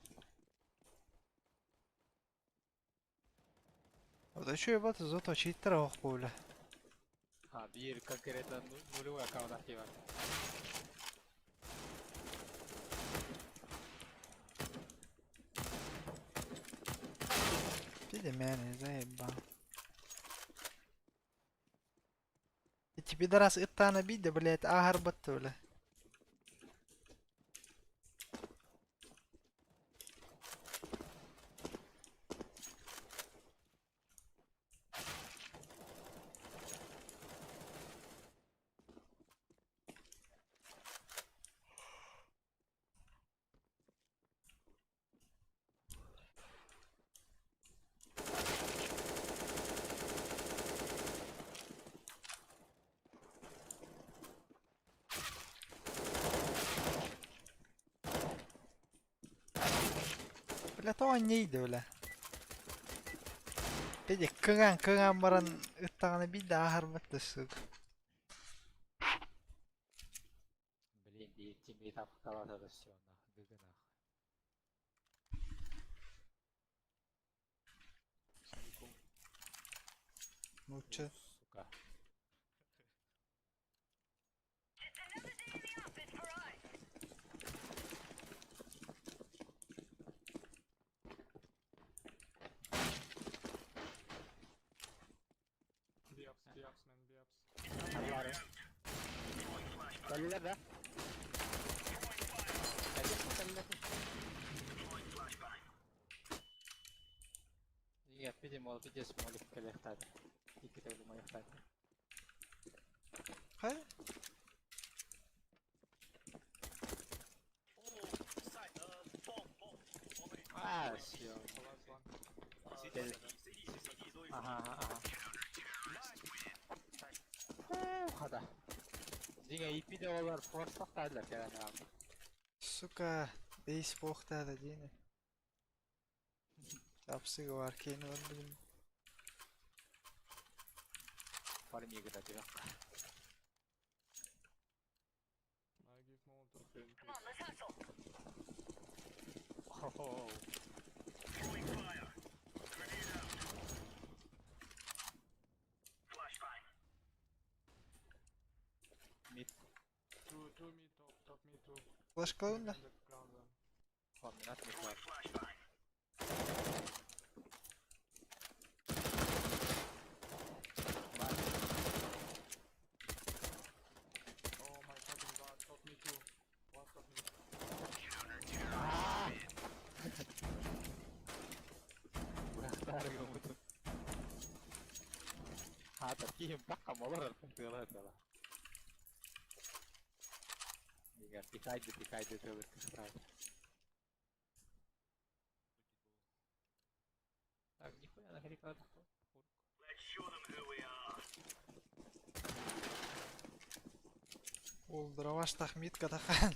O da şöyle batı зато читтер ох бля. А, биир конкретно нулевой аккаунт бар. Пиде мяне заебал. Эти пидорас ыттаана биде, блядь, ааһар батты, бля. Бля, тоҕо ньиийдэ, бля. Пиде кыҥаан кыҥаан баран ыттаҕына биирдэ ааһар батты, сука. Блин, биир тиммейт апкалата да все нах, гыгы нах. Нуучча. Сука. B apps, B apps, man, B apps. Аллары. Кэллилэр да? Кэллилэр. Нет, видимо, ол видео смолик кэлиэхтээх. Икки төгүл умайыахтаах. Хайа? А, всё. The last one. Ага. Фу, хата. Дьиҥэ иппит оҕолор форсахтаатылар кэлэн аҕам. Сука, эйс буохтаата диэни. Тапсыга бар киэни барбытым. Фармига да түһэх. I give Molotov to him. Come on, let's hustle. Хо-хо. Мид. Two mid top, top mid two. Флешка уйна. Underground one. Форминат мид бар. Бар. Oh my fucking god, top mid two. One top mid. Бырахтаары гыммытым. Хаата киһим таххам олорор тыала тыала. Дигэр пикайды пикайды тылыр кыстаат. Так, нихуя на харикатах. Ол дроваш тахмит катахан.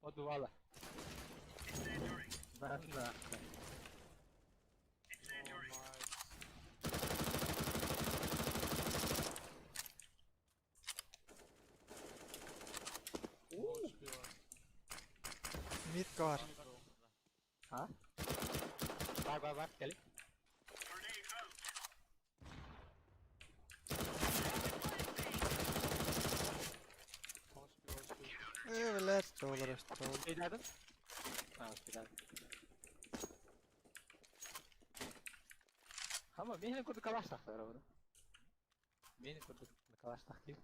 Подувала. На нахуй. Oh nice. Low HP last. Мид бар. Mid low. А? Бар бар бар, кели. Low HP, low HP. Э, блядь, долларов, долларов. Успейдадым? А, успейдадым. Хама, мени курду калаш тахтар оны. Мени курду калаш тахти.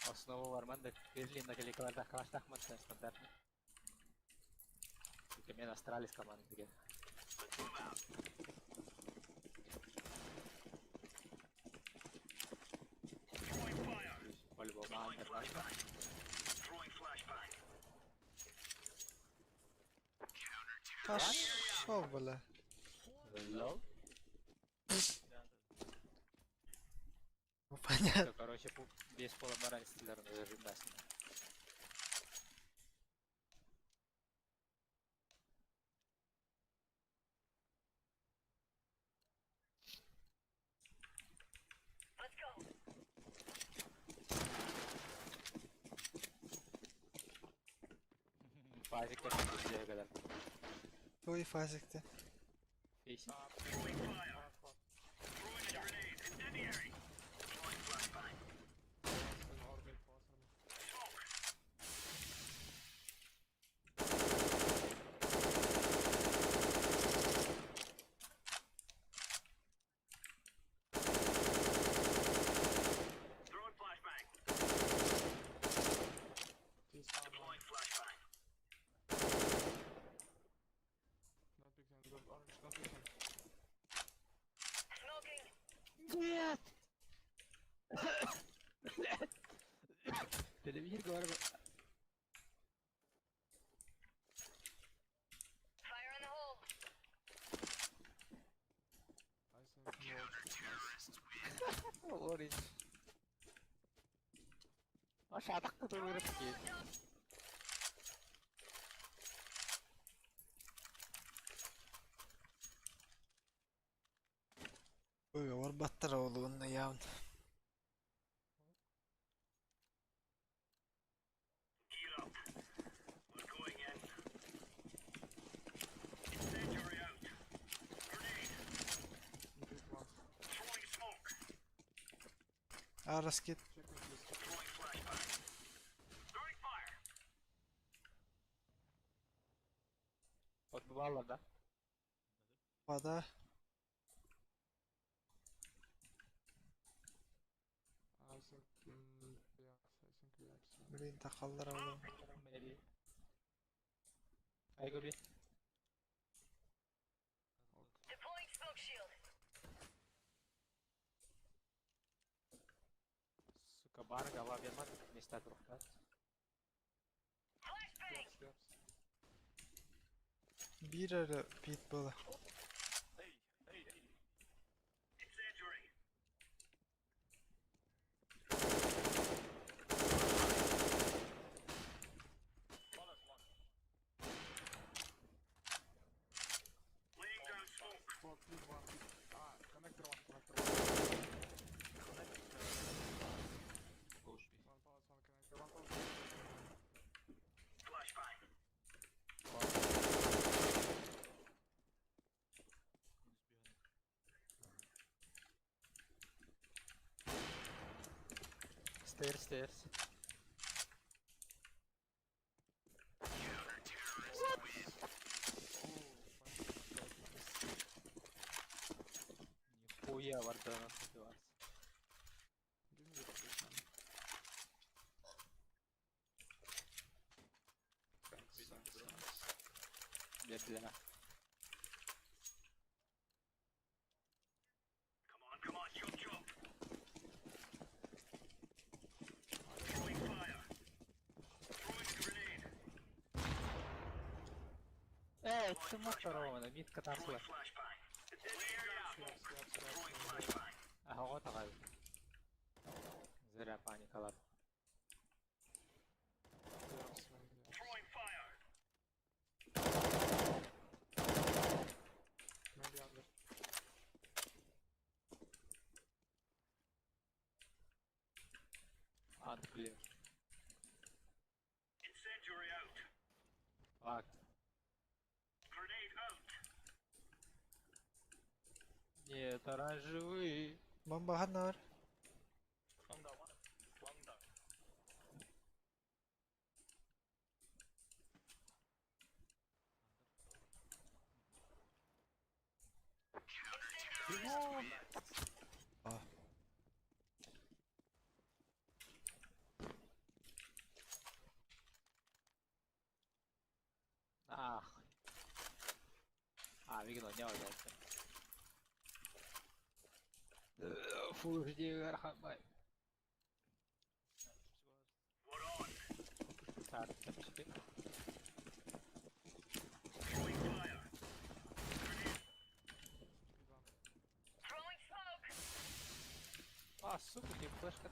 Основа бар манда Берлин каликаларда калаш тахмат стандартный. Только мен Астралис команда деген. По-любому андернашка. Пошел, бля. Лол. Ну, понятно. Всё, короче, без пола стилерін зажимдасын. Let's go. Фазик кәсіп kadar. Той фазикте. Фейси. Ah, ah, fuck. Last one, or mid, last one. This one. Don't pick him, don't orange, don't pick him. Smoking. Нет! Телевизор говорит. Fire in the hole. I think no. Orange. Aşağıda durur ki. Ой, барбаттар олуғын явно. Mid last. Араскет. Check me please. Подбывала, да? Вода. I think, yeah, I think we have some. Блин, тақалдар олуғын. Maybe. I go B. Баар гава биэрмэт миэстэ туруктаат. Flashbang! Steps, steps. Биир эрэ пит буола. Fuck, mid one. Ah, connector one, connector one. Goes B. One palace, one connector, one palace. Stairs, stairs. Oh, Нихуя Вардена убиваться. Give me the please, man. Thanks, thanks, thanks. Бля. Эй, ты мог второго на мид катарсла. Steps, steps, steps. Ага, вот давай. Зря паника, ладно. Steps, maybe. Maybe under. Unclear. Факт. Нет, оранжевый. Бомба ханна бар. А. Ах. А, Вигно, не уйдется. Фу, жди, архабай. Так, запусти. Mid one. Throwing smoke! А, сука, тебе флешка.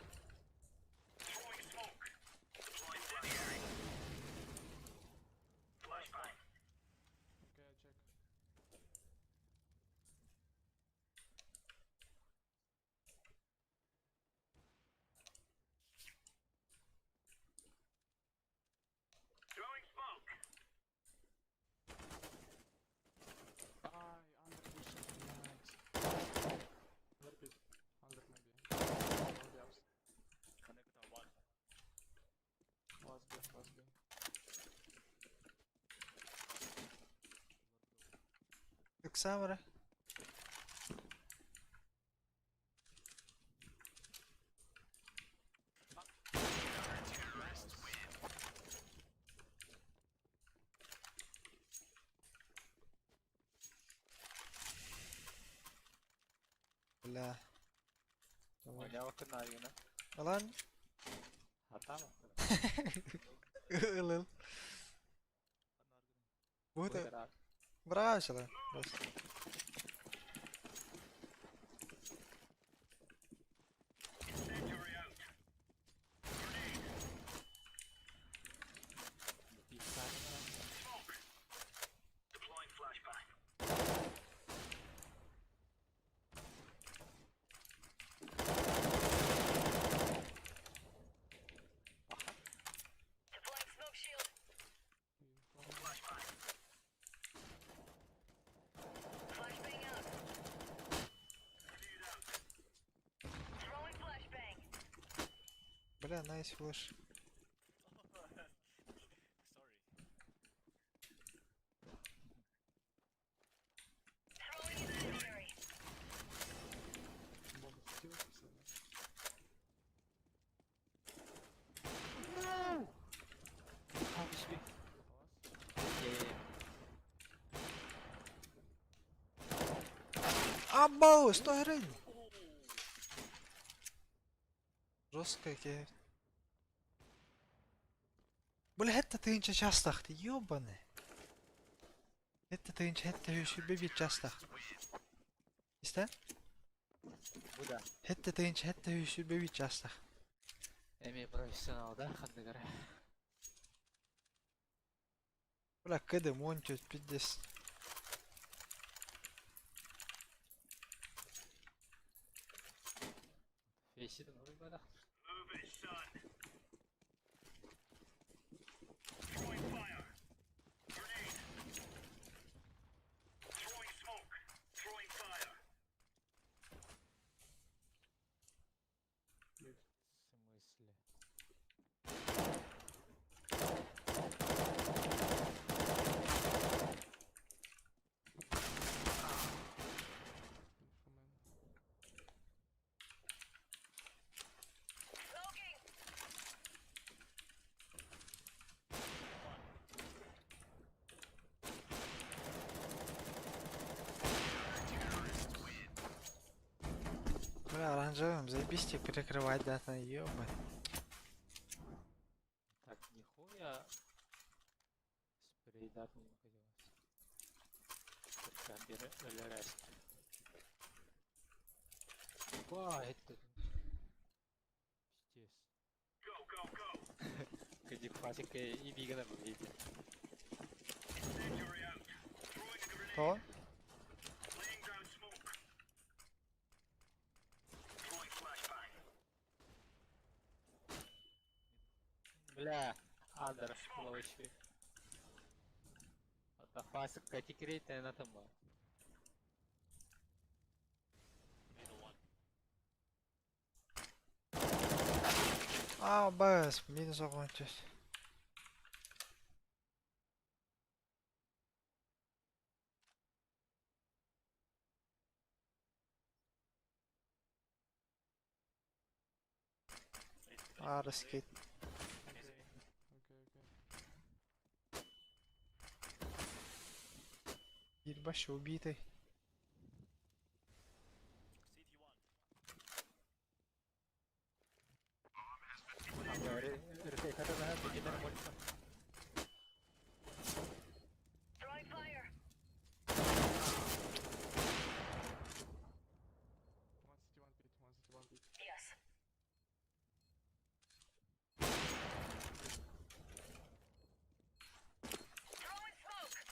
Okay, I check. Ay, under push. Nice. Under pit. Under maybe. Or the ups. Last B, last B. Ыксаам эрэ. Бля. Давай. Понял, ты на Вигно. Ылан. А там? Ылыл. Бу да. Браво Deploying smoke shield. Flashbang out. Throwing flashbang. Бля, найс флеш. Throwing incendiary. Бомба светилась, последняя. А, себе. Палас. Не-не-не. Абау, 100 гривень. Жорстко. Жестко киһи. Бля, это тыһыынча чаастаах дии, ёбаный. Это тыһыынча сэттэ сүүс сүүрбэ биир чаастаах. Истэ? Бу да. Сэттэ тыһыынча сэттэ сүүс сүүрбэ биир чаастаах. Эмиэ профессионал да ханныгара. Бля, кд мончет, пиздец. Фейситин уруйбатах. В смысле? Smoking. Бля, оранжевым заебись тебе перекрывать, да, там, ёбаный. Так, нихуя. Спрей дат не находилась. Ба, это... Пиздец. Кадик фасика и бигана выглядит. То? Бля, Андер, ловочки. Это фасик катикрейт, на там. А, бас, минус окончился. А, раскид. Окей, окей. Ебаще убитый. Throwing fire. One city, one pit, one city, one pit. Yes. Throwing smoke.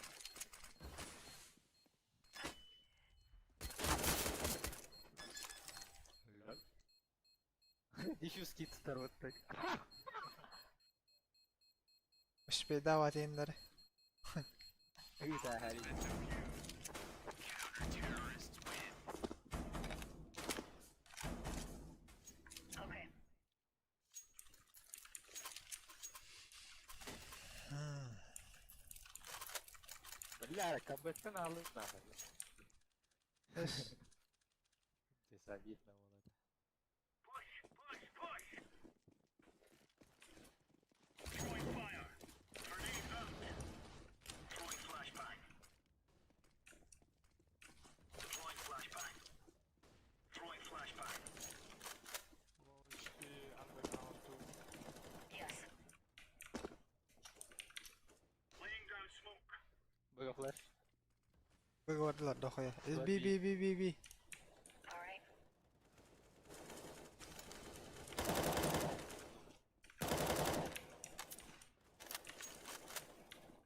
Еще скид второй так. Успей давать индары. Это Харри. Okay. Бля, кабеттен алып нахуй. Эс. Здесь обидно вот это. Low HP, underground two. Yes. Бэга флеш. Выговорила дохуя. С Два Би Би. Би Би Би Би. All right.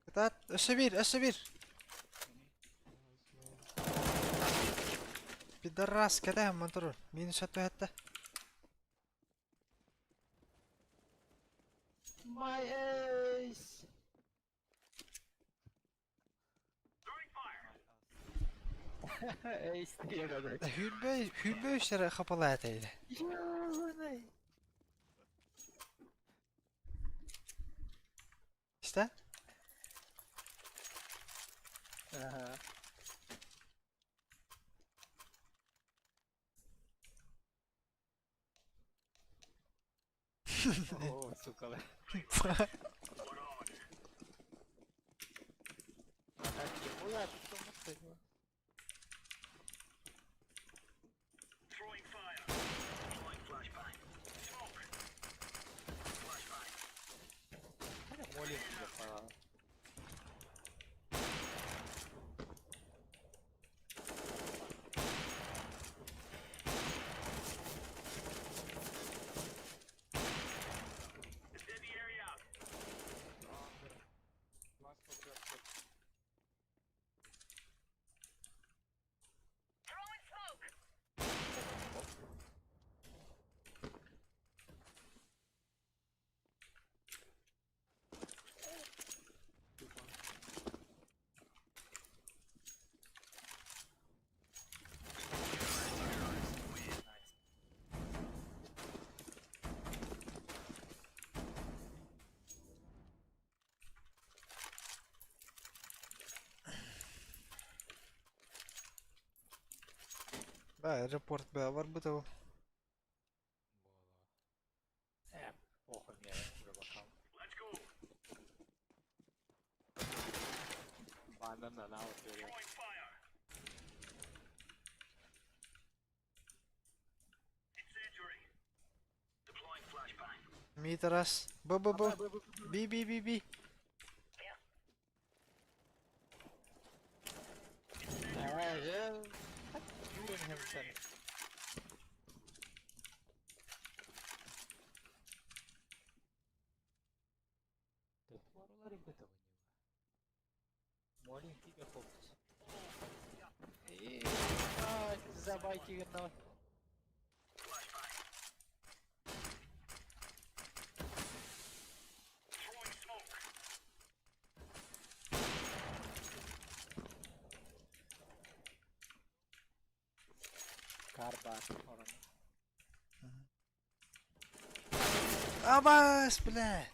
Кытаат, өссө биир, өссө биир. Nice, man. Пидорас, кэтэһэн монтору. Минус атты хатта. My ace! Ace diye kadar. Hürbe, hürbe işlere kapalı eteydi. Ёбаный. İşte. Ага. О, сука. Так, нихуя, ты что мусорила? Аэропорт баа барбыта ол. Буолуо. Э, похуй мне уже бокал. Банан на вот Митрас. Б Б Б. Би Би Би Би. Забайки Карбар орон. Абас, бля!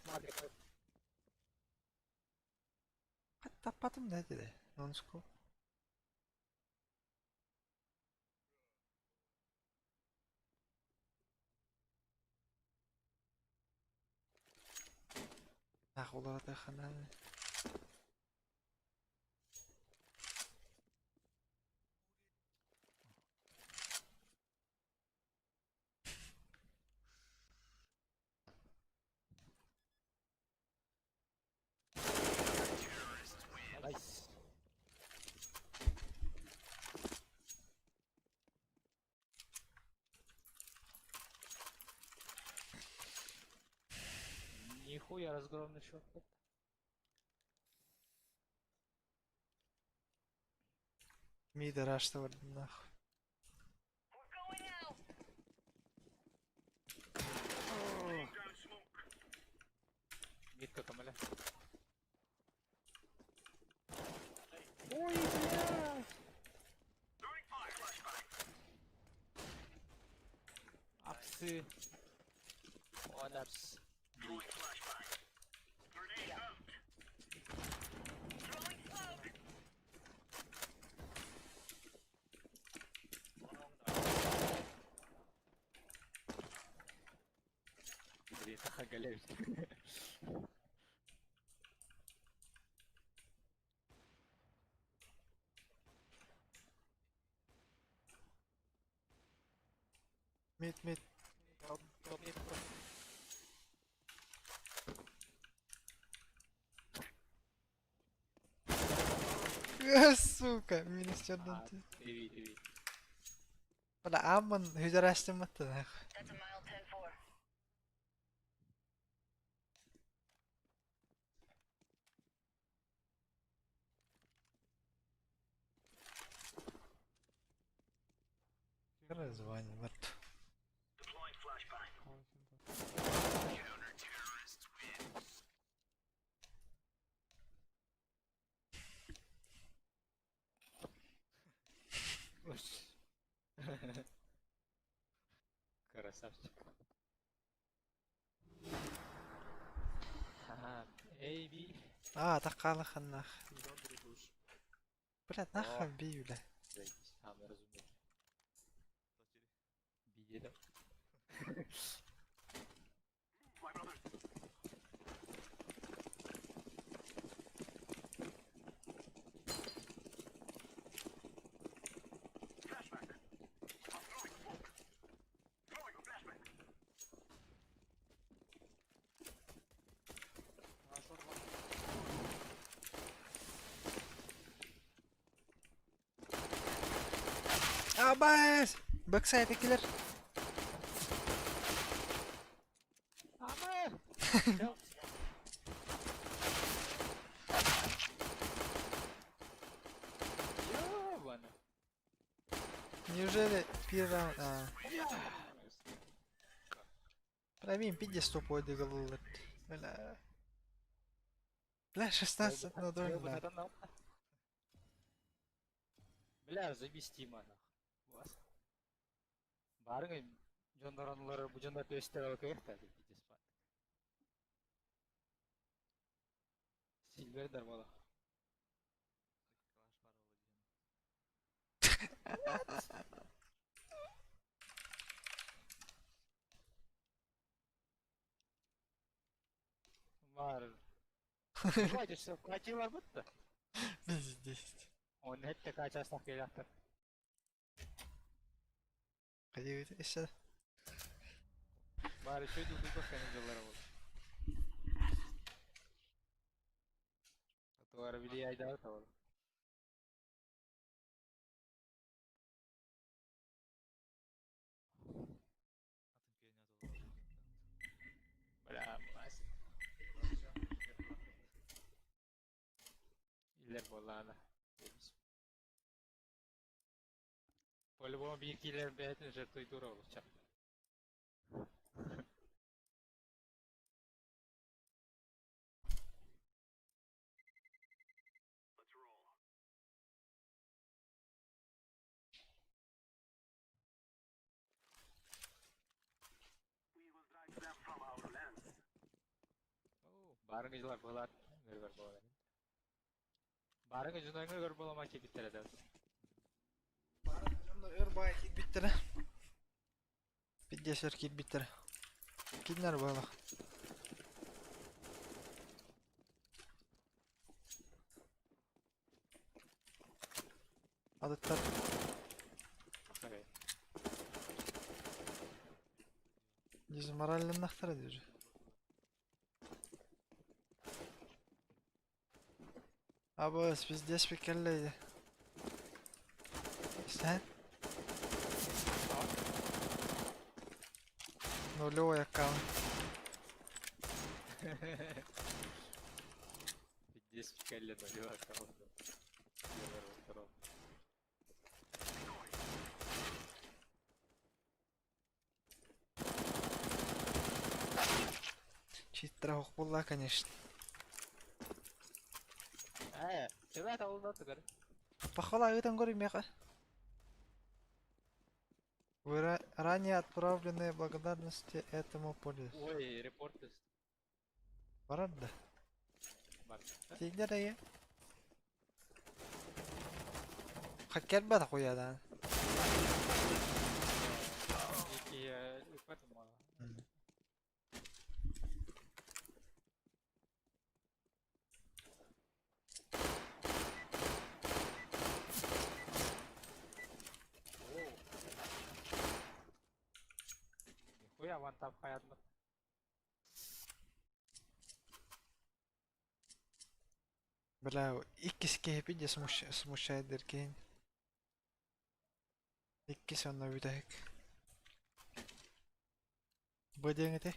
Таппатым да этэ нонско. Ах, улаатаххына. Найс. Нихуя разгромный счет. Мидорашта бардым нахуй. We're going out. Митка камаля. Ой, блядь! Апсы. Онапс. Throwing smoke. Блин, Хагалевич. Мид, мид. Топ, топ, мид, топ. Сука, минус А, 14. Иви, иви. Бля, амман хүзэрээстэммэт нахуй. That's a mild 10-4. Звание, мертв. Ой, финта. Красавчик. Ага, A, B. А, такалахан нах. Добрый душ. Бля, нахуй би, бля. Заебись. А, мы разумели. Би дедом. А, шорт ван. Абас! Бэксайд киллер. Ама! Ёбана. Неужели первый раунд? А. Бля, мин пиздец тупой дыгалылар. Бля. Бля, 16 на 0 нахуй. Бля, заебись Тима, нах. Вас. Барыңы дьонноронлары бу дьоннор төстөр алкыйыхта пиздец ба. Сильвер дарбала. Бар. Давайте все, катилар бытты. Пиздец. Он это качастах келяхтар. Хайдыбыт еще. Бары чөй дудук кэнин дьыллара бол. Туара били айдаа тавал. Бля, мась. Илер буоллаана. По-любому биир киилэр бэйэтин жертвуйдуура олучча. Баарыҥ дьылар быһылаат өнгөр буолар. Баарыҥ дьон өнгөр буолама киирбиттэрэ да. Өр баай киирбиттэрэ. Пиздец өр киирбиттэрэ. Кинилэр буолах. Атыттар дезморалланнахтара диир. Абыс пиздец кэллэ Sen? Нулевой аккаунт. Пиздец кэллэ нулевой аккаунт. Читтера ох буолла, конечно. Ээ, төбө табылла тугар. Похвала ыытан көрүй миэхэ. Вы ранее отправленные благодарности этому пользователю. Ой, репорт Барар да. бар. Тиийдэр эйэ. Хаккербат хуядан. Ики ыппатым Нихуя ван там хаятмат. Бля, иккис киһи пиздец смущает дэркин. Иккис онно бүтэһик. Бу диэҥ этэй?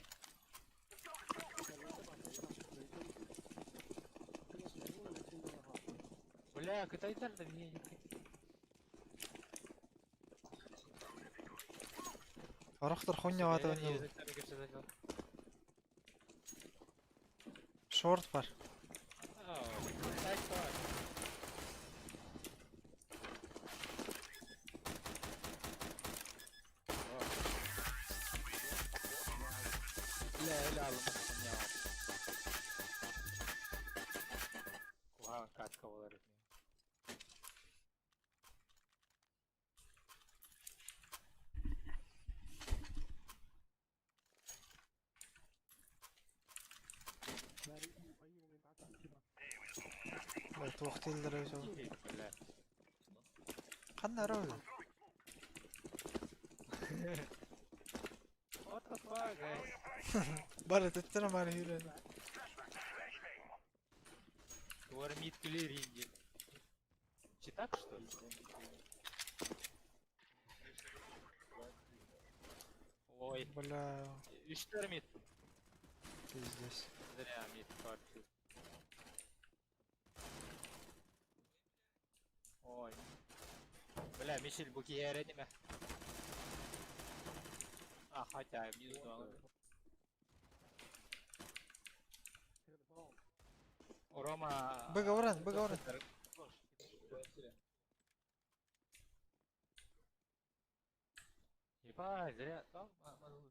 Бля, кытайдар да мне Орохтор хуйня оонньууллар. Шорт бар. Бля, эле алыммын Куһаҕан катка буолар Бля, туох дииллэрэ эбитэ ол? Бля. Ханна эрэ ол? What the fuck, guys? Бары төттөрө бары үүрэн. Кормит клиринги. Читак, что ли? Ой, Бля, үстэр мид. пиздец. Зря мид партию. Ой. Бля, Мишель бу киһи ниме. А, хотя, минус два. Рома... Быга уран, быга уран. Ебать, зря. Там, Блин,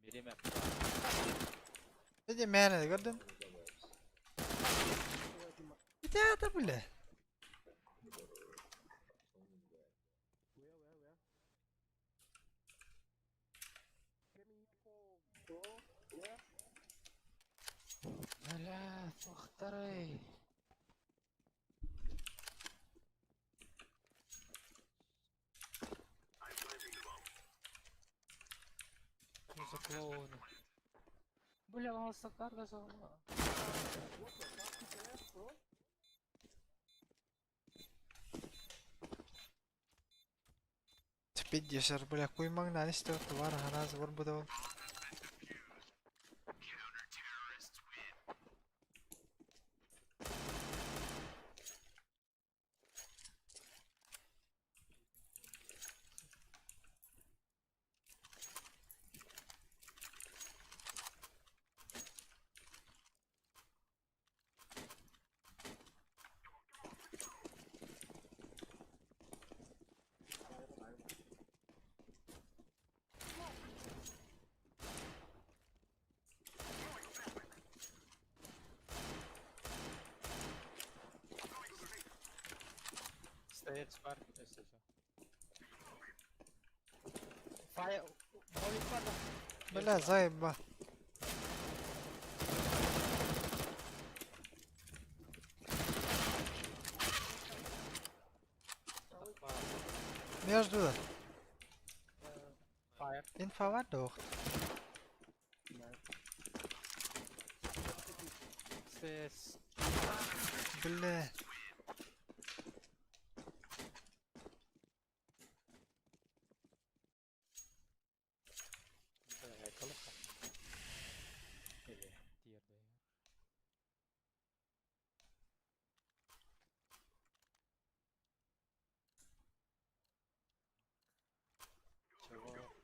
время. Иди мээнэ көрдүм. Ити аата бля. Охтарай. Что за клоуны? Бля, у нас карта Пиздец, бля, куймаҥнаан истэҕит баар аһараас барбыта ол. Стоит спарки, то есть всё. Файл. Бля, заеба. Между да. Fire. Инфа дуох. Стэс. Бля. Чего?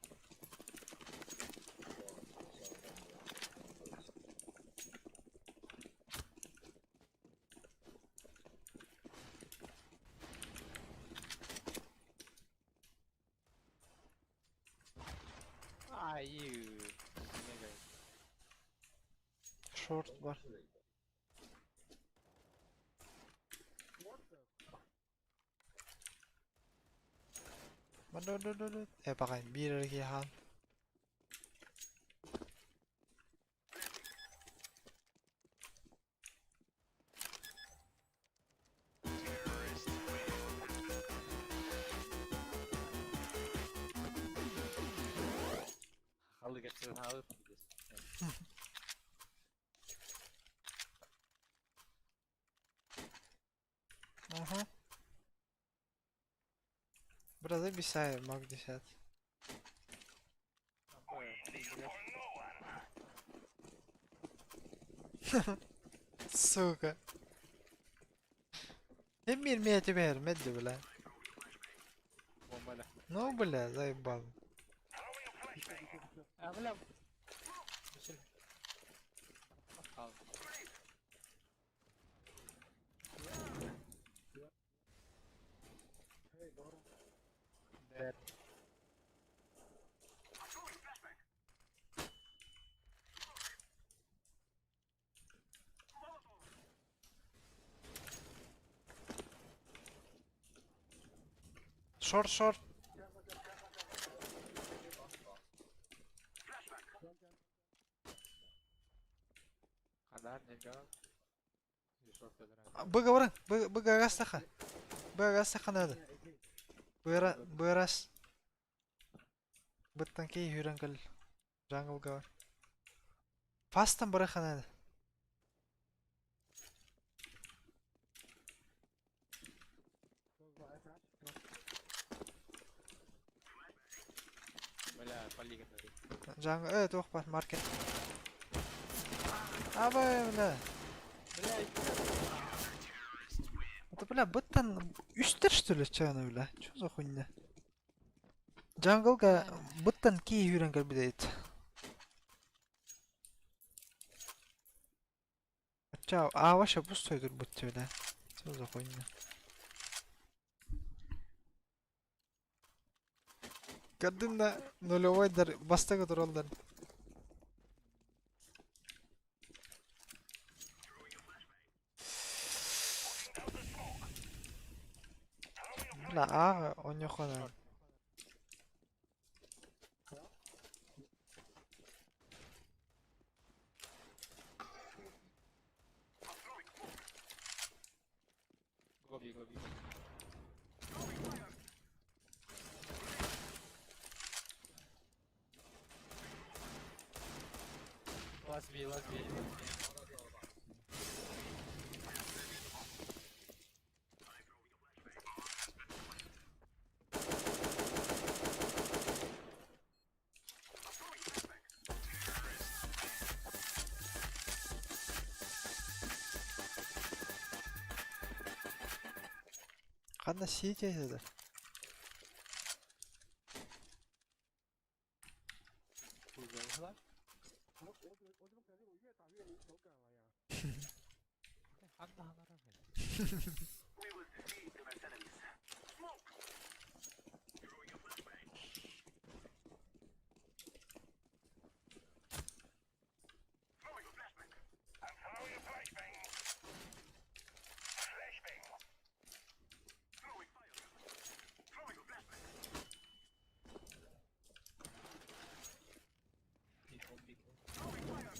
Ай, nigga. Шорт бар. Э, баҕай, биир эрэ киһи хаал. Халы кэпсэтэн хаалыт пиздец. Угу. Брат, обещай, маг 10. Сука. Эмир меня теперь, медли, бля. Бомбаля. Ну, бля, заебал. А, бля. Мишель. Хал. Dead. Шорт, шорт. Хадар, nigga. Быга бара, быга гастаха. Быга гастаха надо. Быра, бырас. Быттан кей хүрен кэл. Jungle бар. Фастан бара надо. Бля, полига. Jungle, туох бар, маркет. Абай, бля. Бля, Это, бля, быттан үстер что ли, чана, бля? Чё за хуйня? Jungle-га быттан кей хүрен кэл бидейт. Чао, а вообще пустой тут будто, бля. Чё за хуйня? Кадымна нулевой дар бастага тураллар. Бля, а, оньохона. B, go B. Last B, last B. Ханна сити этэ? Кузовла. 我我怎么我怎么感觉我越打越有手感了呀？ Ханна ханара бля. Big one, big one. 我再把来。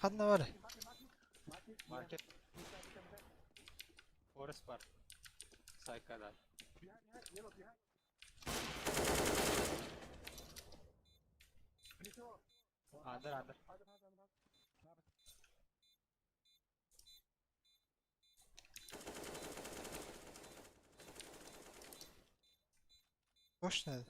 Ханна бар? Market. Forest var. Sayka'dan. Under under. Boş nerede?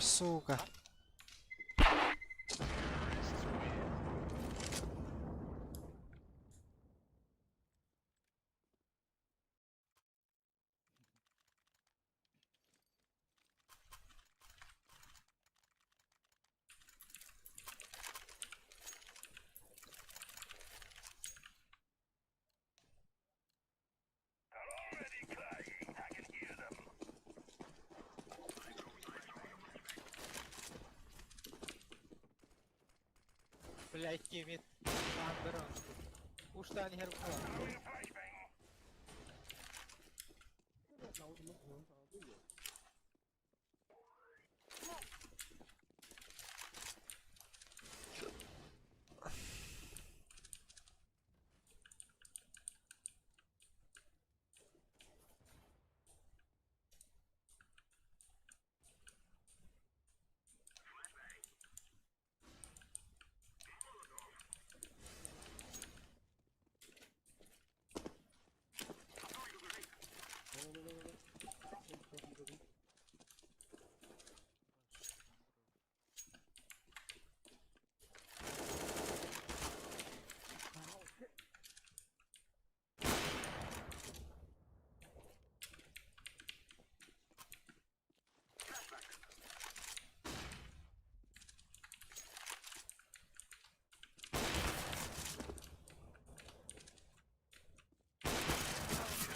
Сука. Бля, икки mid. Under Üç tane herif var. 这个我怎么可能找到队友？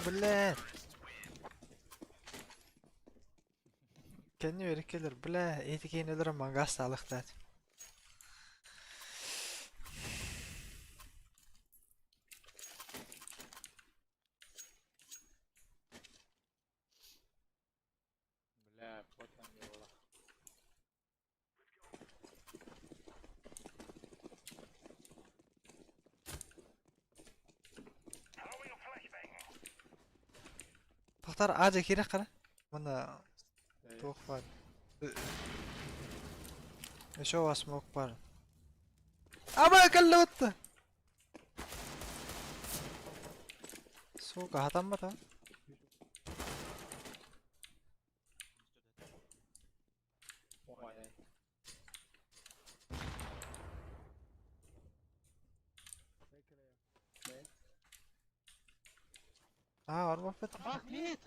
Бля. Кэнни өрүккелер, бля, эти кейнелер мангас салыктат. Бля, вот там не было. Тохтар ажа кирек кара. Мына туох бар. Еще смок бар. Аба каллыбытта. Сука, хатаммата. Ой, Аа, орбоппут. Ах, mid!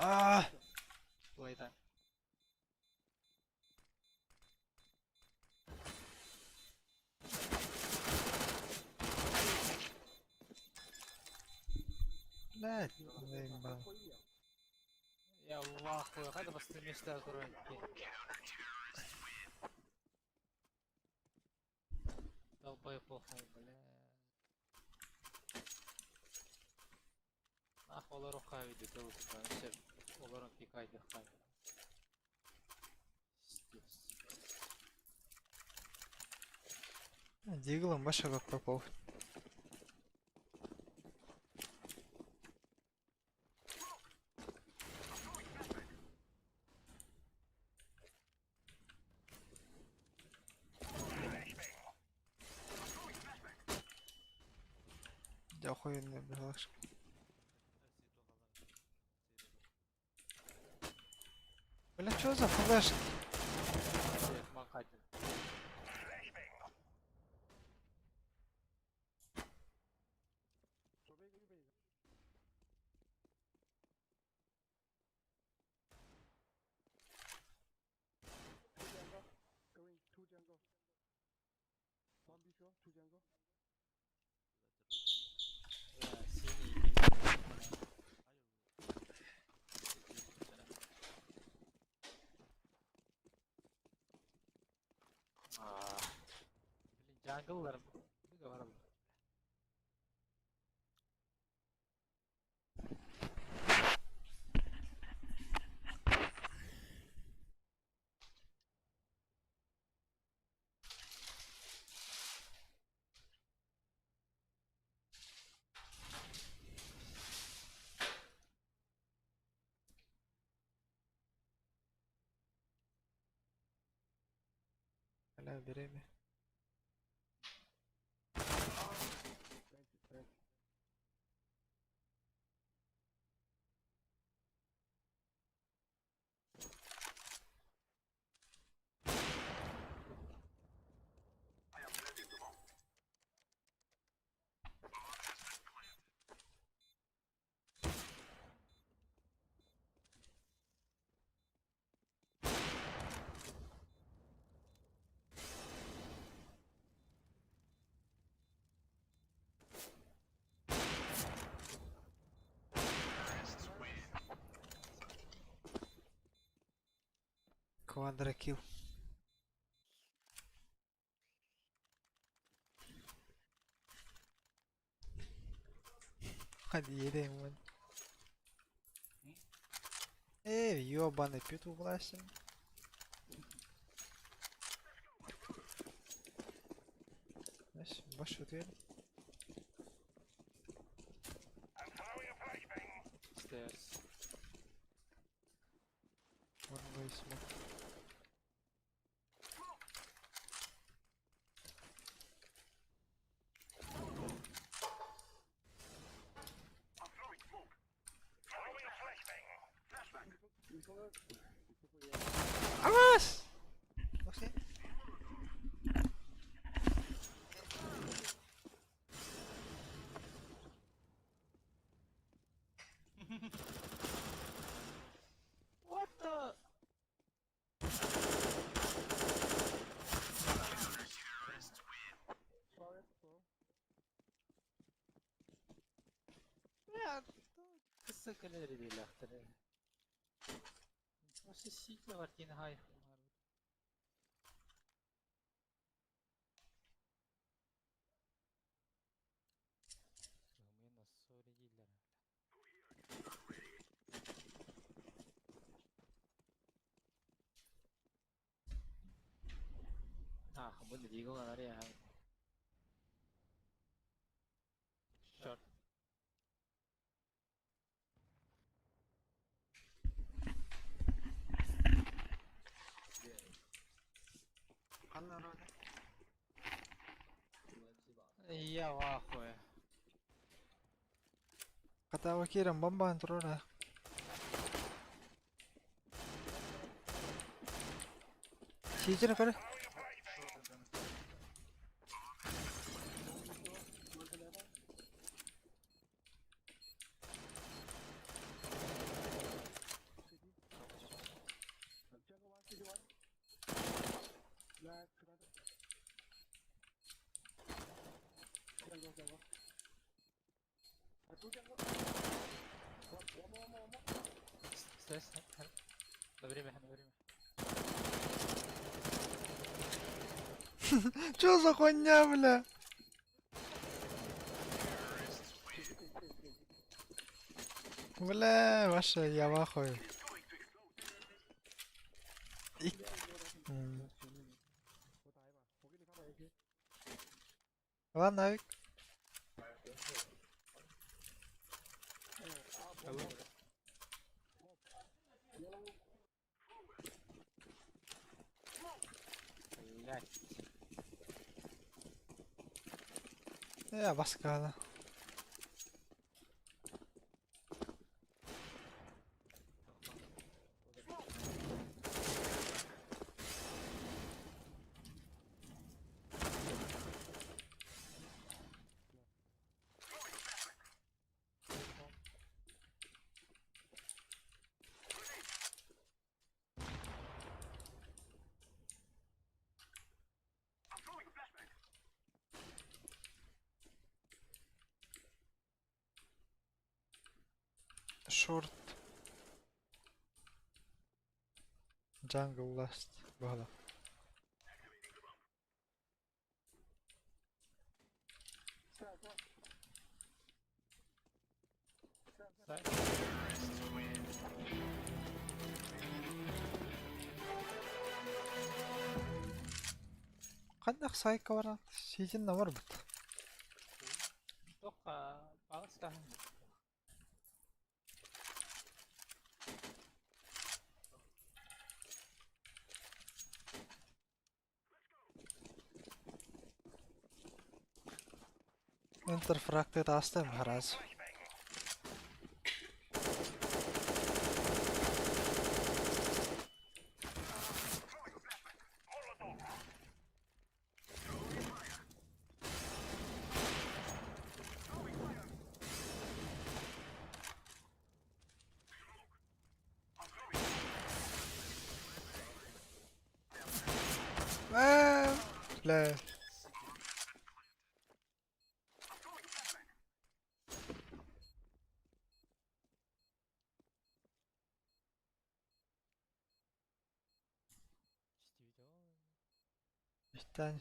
Аа! Playtime. Блядь, заебал. Я в ахуе, хайда басты мечта Долбоеб плохой, бля. Нах олору хавиди тыл типа, олорун пикайды хавиди. Пиздец. Диглом вашего пропал. Дьэ охуенный быһылаах. Бля, что за флешки? Махатель. Бля, синий пиздец. Аа. Блин, jungle-лар говорил. Бля, время. Квадрокилл. Hadi yedeyim ben. Эй, ёбаный петух власен. Знаешь, больше ответ. Stairs. One way smoke. Awas! Oke. What the? Бля, кысыкалери дийлэхтэрэ. Просто сити вартин хай. Сори дииллэр. Ah, bunu Deagle araya. Short. Я в ахуе. Хатаба киирэн бомбаан турар Сиичэн көрө. Стой, стой. На время, на время. Чё за хуйня, бля? Бля, ваша я в ахуе. М. Ладно, Авик. Блять. Баскана. Short. Jungle last. Баҕала. Ханнах сайка баран сиитин намар бут. Тоққа бағыстан. Интерфракты таастым хараз. Ээ, бля. Истань.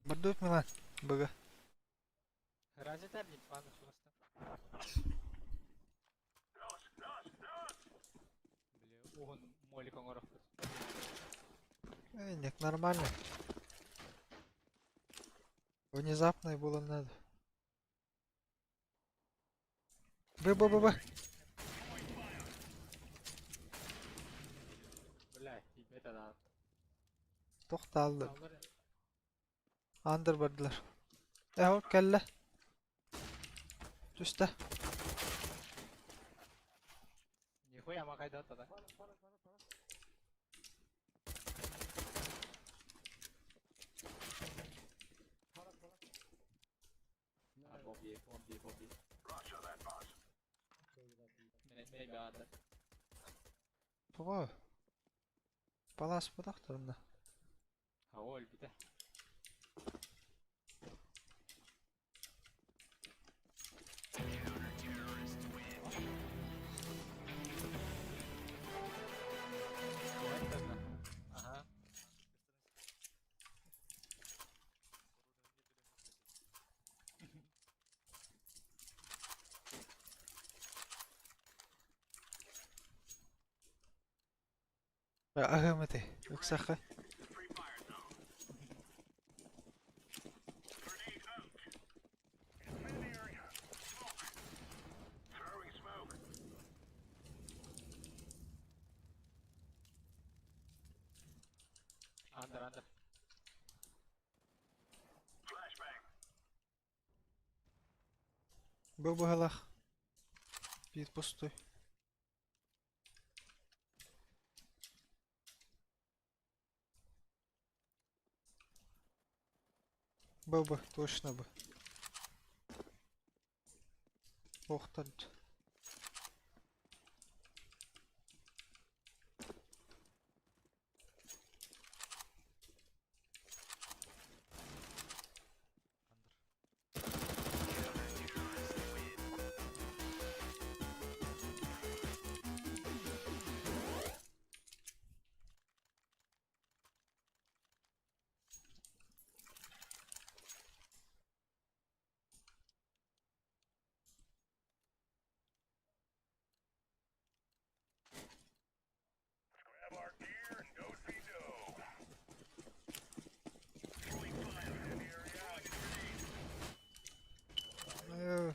Бардует Милан. БГ. Разве там не пана просто? Бля, он молик оҥорох. Нет, нормально. Внезапно и было надо. Б, Б, Б, Б. Бля, это да. Тохталды. Андер бардылар. Э, кэллэ. Түстэ. Нихуя макайда тогда. Maybe under. Тоҕо? Палааспатах турна. Аҕа өлбүтэ. Ага. Аһыам этэй, ыксахха. Under, under. Бу быһалаах. Биир пустой. Был бы, точно бы. Охтан. Э,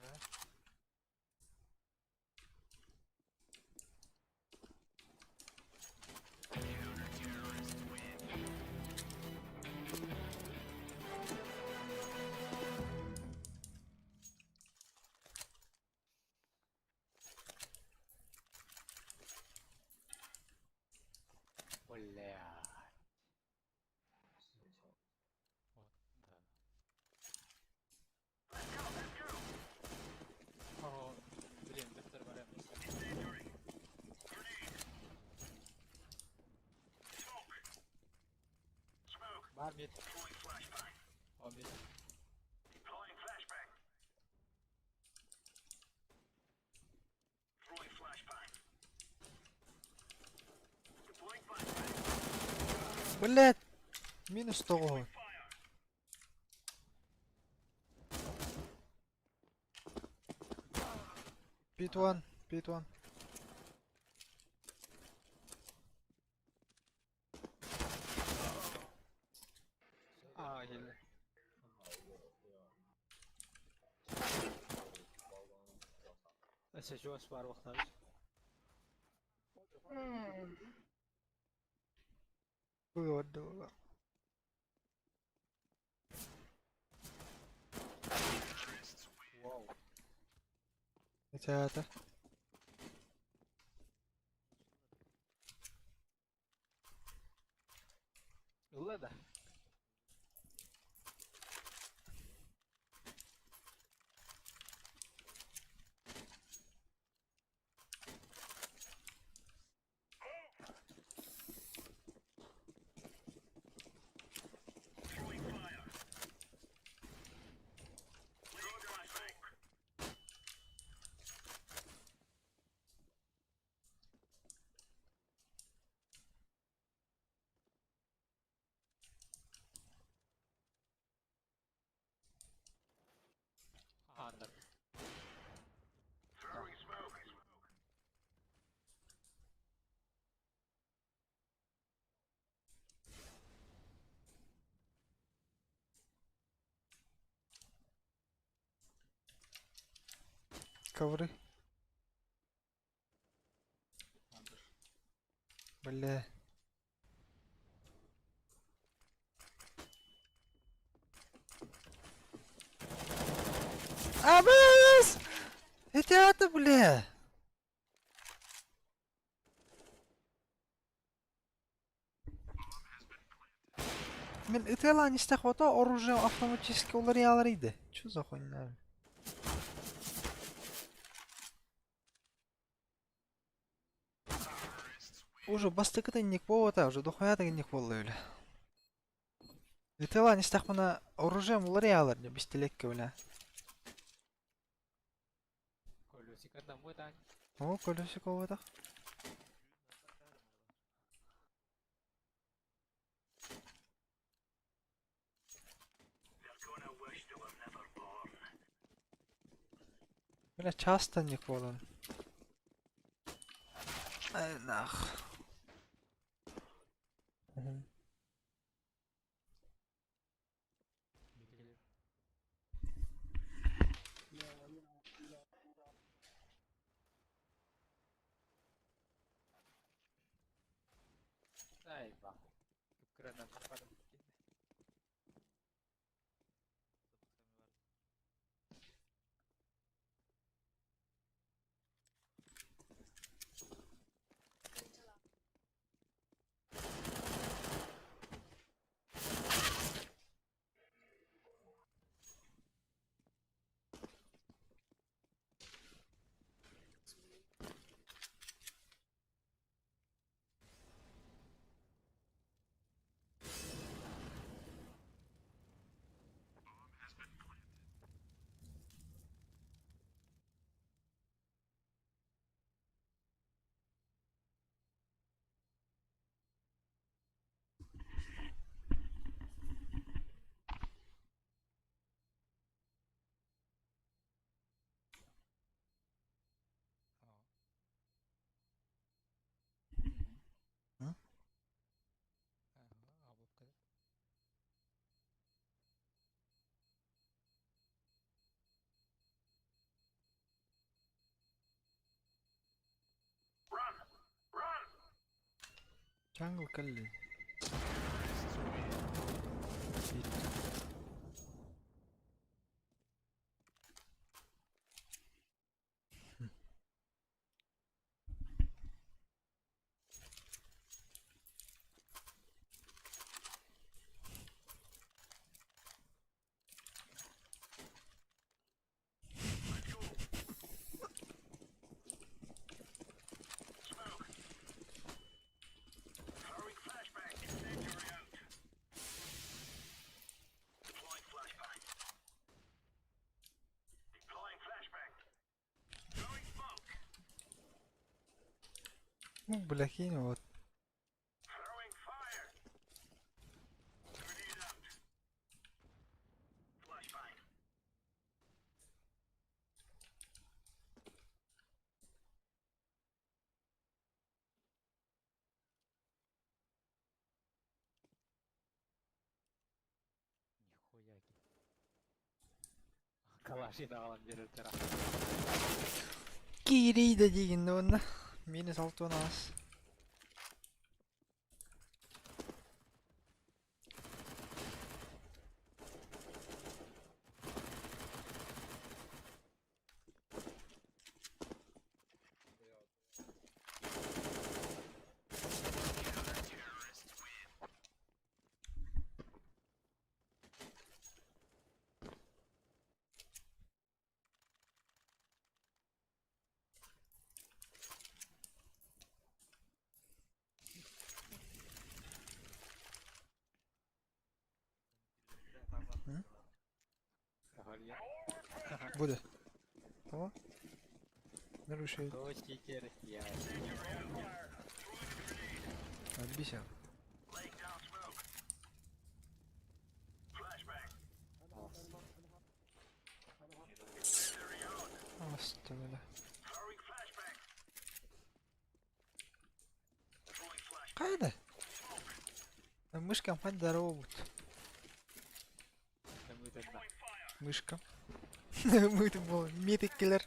Так. Бля. Вот, да. О, блин, доктор Барем. Бар мид. О, мид. Блять! Минус того. Pit one, pit one. А, еле. Сейчас бар вақтар. Было. Вау. Это это. Ылла да. Ковры. Бля. Абыс! Это это, бля! Мин ытыалаан истэх ото оружие автоматически уларыйалар иде. Чё за хуйня? Уже бастакыта инник буолбата, уже дохуя инник буолла бля. Ытыалаан истэхпинэ оружием уларыйалар дии бистилиэккэ бля. Колесико домой, Тань. О, колесико буолбатах. Бля, часто инник буолан. Ай, нах. Мгм. Айба. Кыранан барым. М? Jungle кэлли. Ну, бля, кинь вот. Нихуя ки. Калашин аҕалан биэрэллэр. Киирий да диигин да уонна минус 6 аас. М? Буде. О. Нарушает. Отбися. Оставили. Хайда. Мышкам хоть здорово будет. Мышка. Мы это был митик киллер.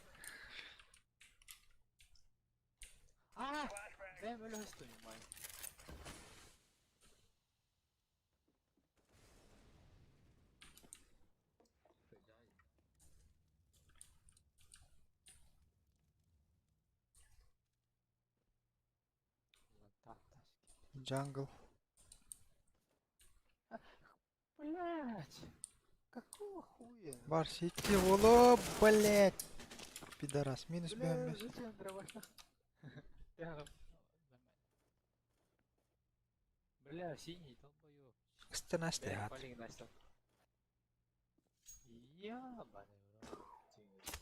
Бэйэм өлөһөстүм май. Jungle. Блять! Какого хуя? Бар сити оло, блять. Пидорас, минус Бля, БМС. зачем дробаш? Бля, синий, долбоёб. Кстати, Бля, стоят. палик начал. Ебаный в рот.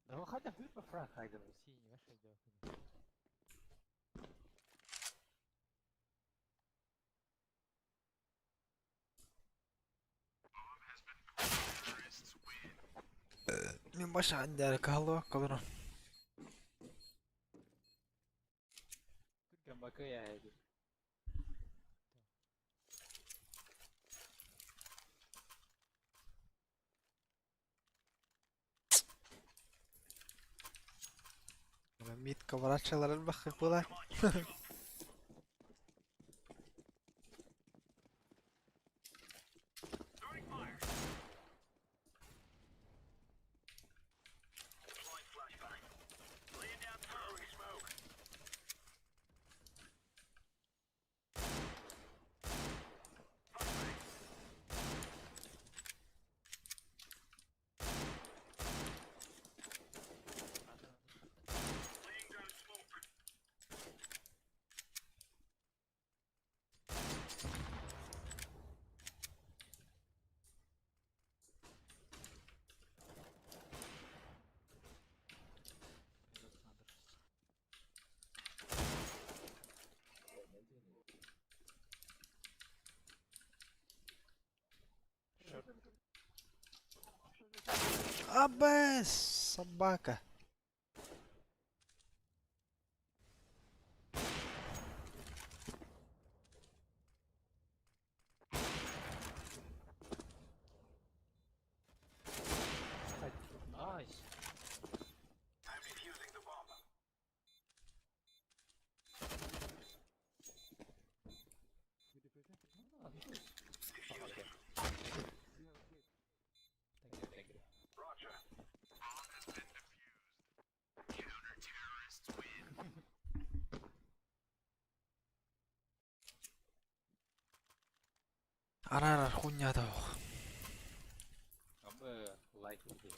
Да выхода по фраг хайдам, синий, вообще делать. Мен баша андары калуа колорон. Түркөн бакы я эди. Митка врачалар бахы була. Абэ, собака. Nice. Okay. Thank you, thank you. Арар хуйня да ох. Абы лайк видео.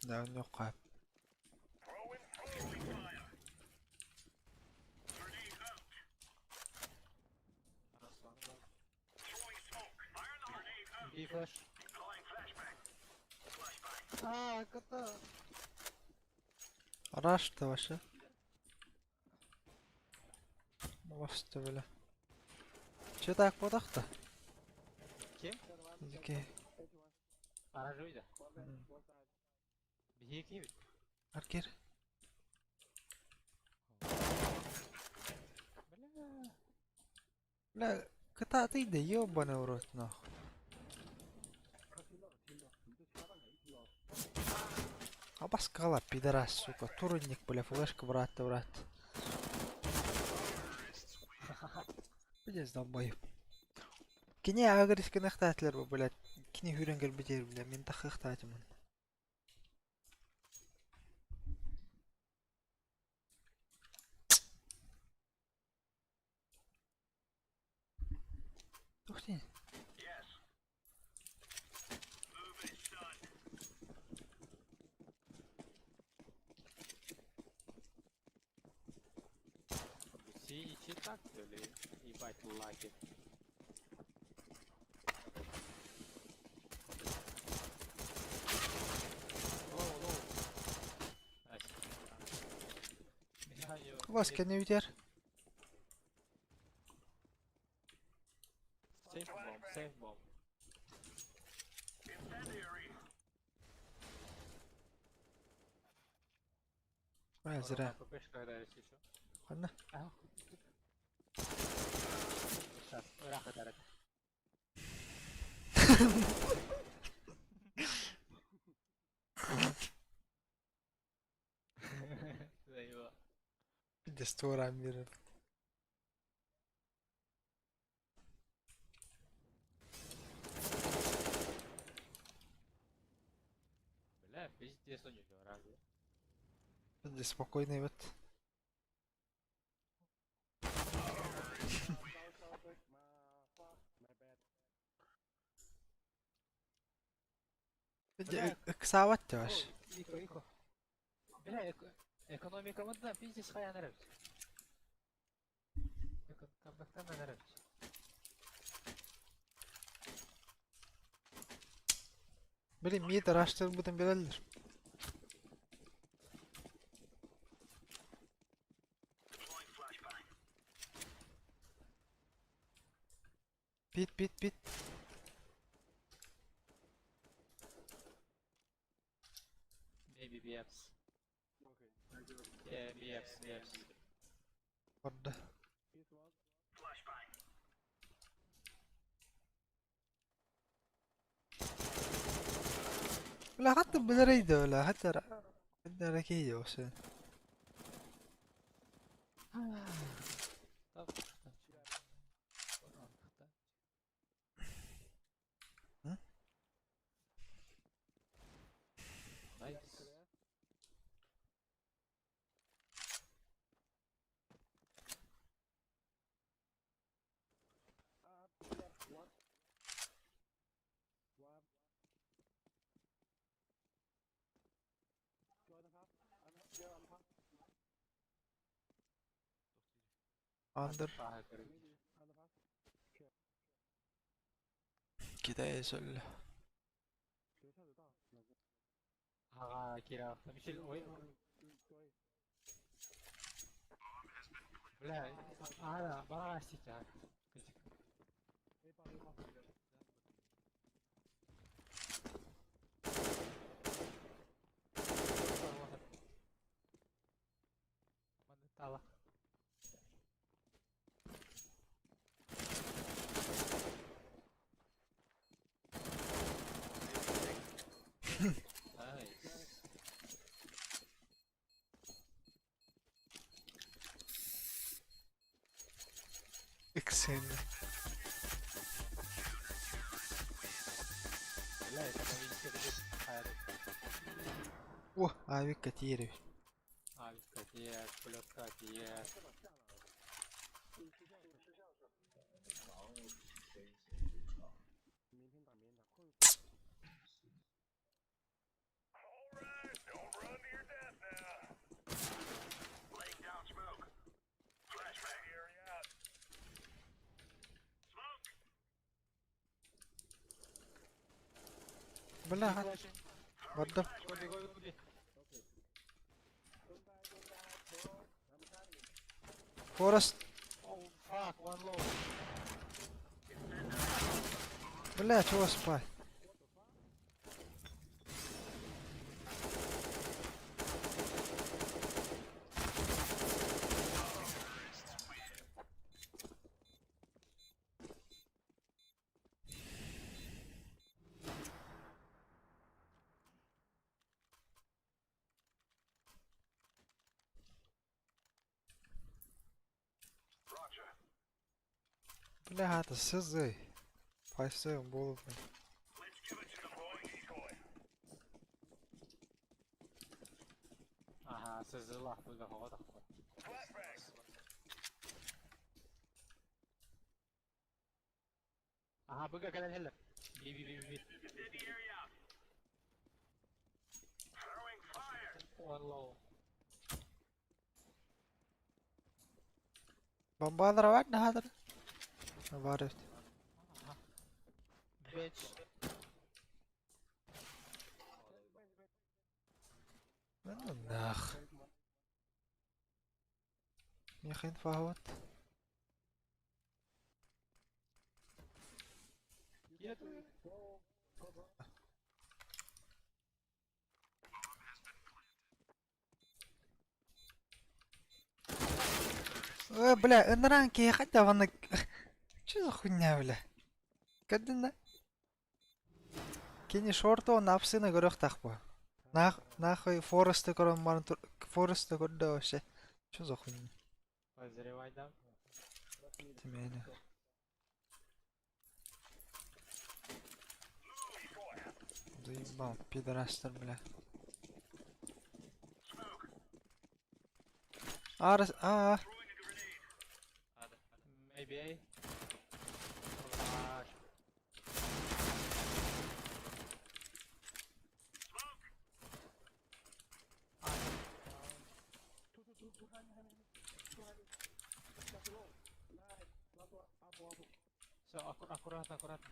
Да, у него кап. Би флеш. А, кота. Раш-то вообще. Басты бля. Че так бодақ-то? Ким? Окей. Аражуйда. Биһиги бит. Аркер. Бля. Бля, кота ты да ёбаный в рот нахуй. Абаскала, пидорас, сука. Турник, бля, флешка, брат, брат. Пиздец, долбоеб. Кини агреске нахтатлер бу, блядь. Кини хүрен битер, бля, мен тахыхтатымын. Ух ты. Синий че так, что ли? Ебать, лаки. Лоу, лоу. Nice. Вас не үтер. Safe bomb, safe bomb. Бля, зря. ППшка, когда если что. Ладно. А. Заеба. Пиздец, туораан биэрэр. Бля, пиздец, он не Пиздец, спокойный вот. Бля. Ыксаабат дьэ Ико, ико. Бля, экономикамытынан пиздец хайан эрэбит. Экономикамытынан эрэбит. Били мид араштырбытын билэллэр. Пит, пит, пит. Maybe BFs. Yeah, BFs, BFs. Барда. Бля, хатта билэрэй да бля, хатта хатта киһи осы. Топ. М? Nice. Under кидай сөл. Аҕа кира. Мишель, ой. Бля, ара, бара сейчас. Тала. Nice. Иксен. Бля, экономический будет. О, авика тире. Авика тиер, плетка тиер. Бля, барда. Гоби, гоби, гоби. Форест. Oh, fuck, one low. Бля, чего спать? Бля, это сызы. Пайсы болу. Ага, сызылах быга хоҕо Ага, быга кэлэн хэллэ. Би би би би. One low. Бомбалар бар нахадыр. Бар evet. Bitch. Ну нах. Михаил Фагот. Нет. Э, бля, ынраан киһи хайда ванна Че за хуйня, бля? Кадына? Кини шорт уонна апсыны көрүөхтээх буо. Нах нахуй Форесты көрөн баран Форесты көрдө вообще. Что за хуйня? Подозревай, да? Тимээнэ. Заебал, пидорастар, бля. Арас, а, Maybe A. Flash. Все, аккуратно, аккуратно.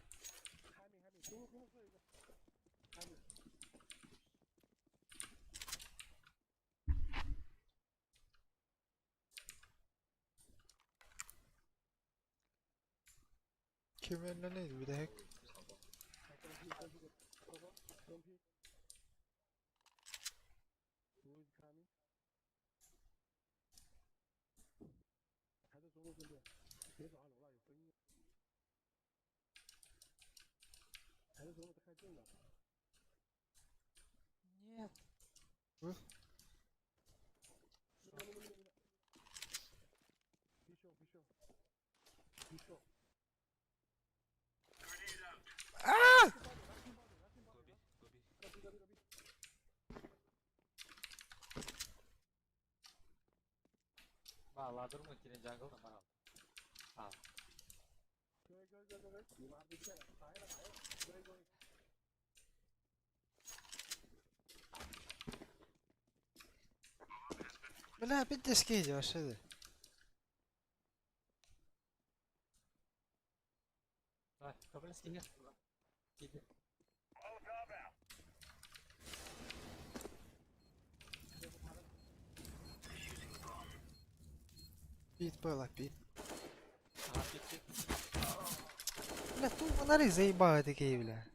Ким эллэнэй бүтэһик Нет. Аа! Ба, ладырмын кирен jungle бар. А. Бля, опять скейди вообще. Давай, көмөлөс киһи. Киди. Пит было, пит. Ага, пит, пит. Бля, тут фонари заебали такие, бля.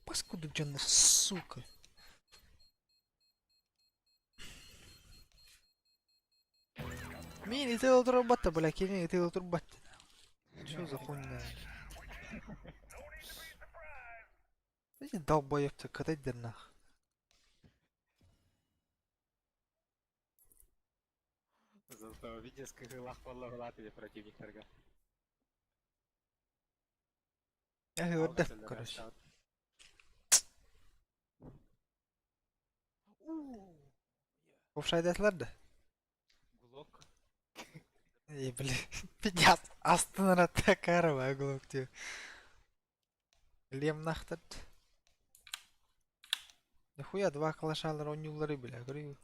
Паскуду дьоннор, сука. Мин ити турбатта, бля, кини ити турбатта. Что за хуйня? Эти долбоеб-то, катать нах. Зато видишь, как лах тебе противник торга. Я говорю, короче. Офшайдатылар да? Глок. Эй, бля, пиздец, астынара такарова глок тебе. Лем нахтат. Нихуя два калашалар онюллары, бля, говорю.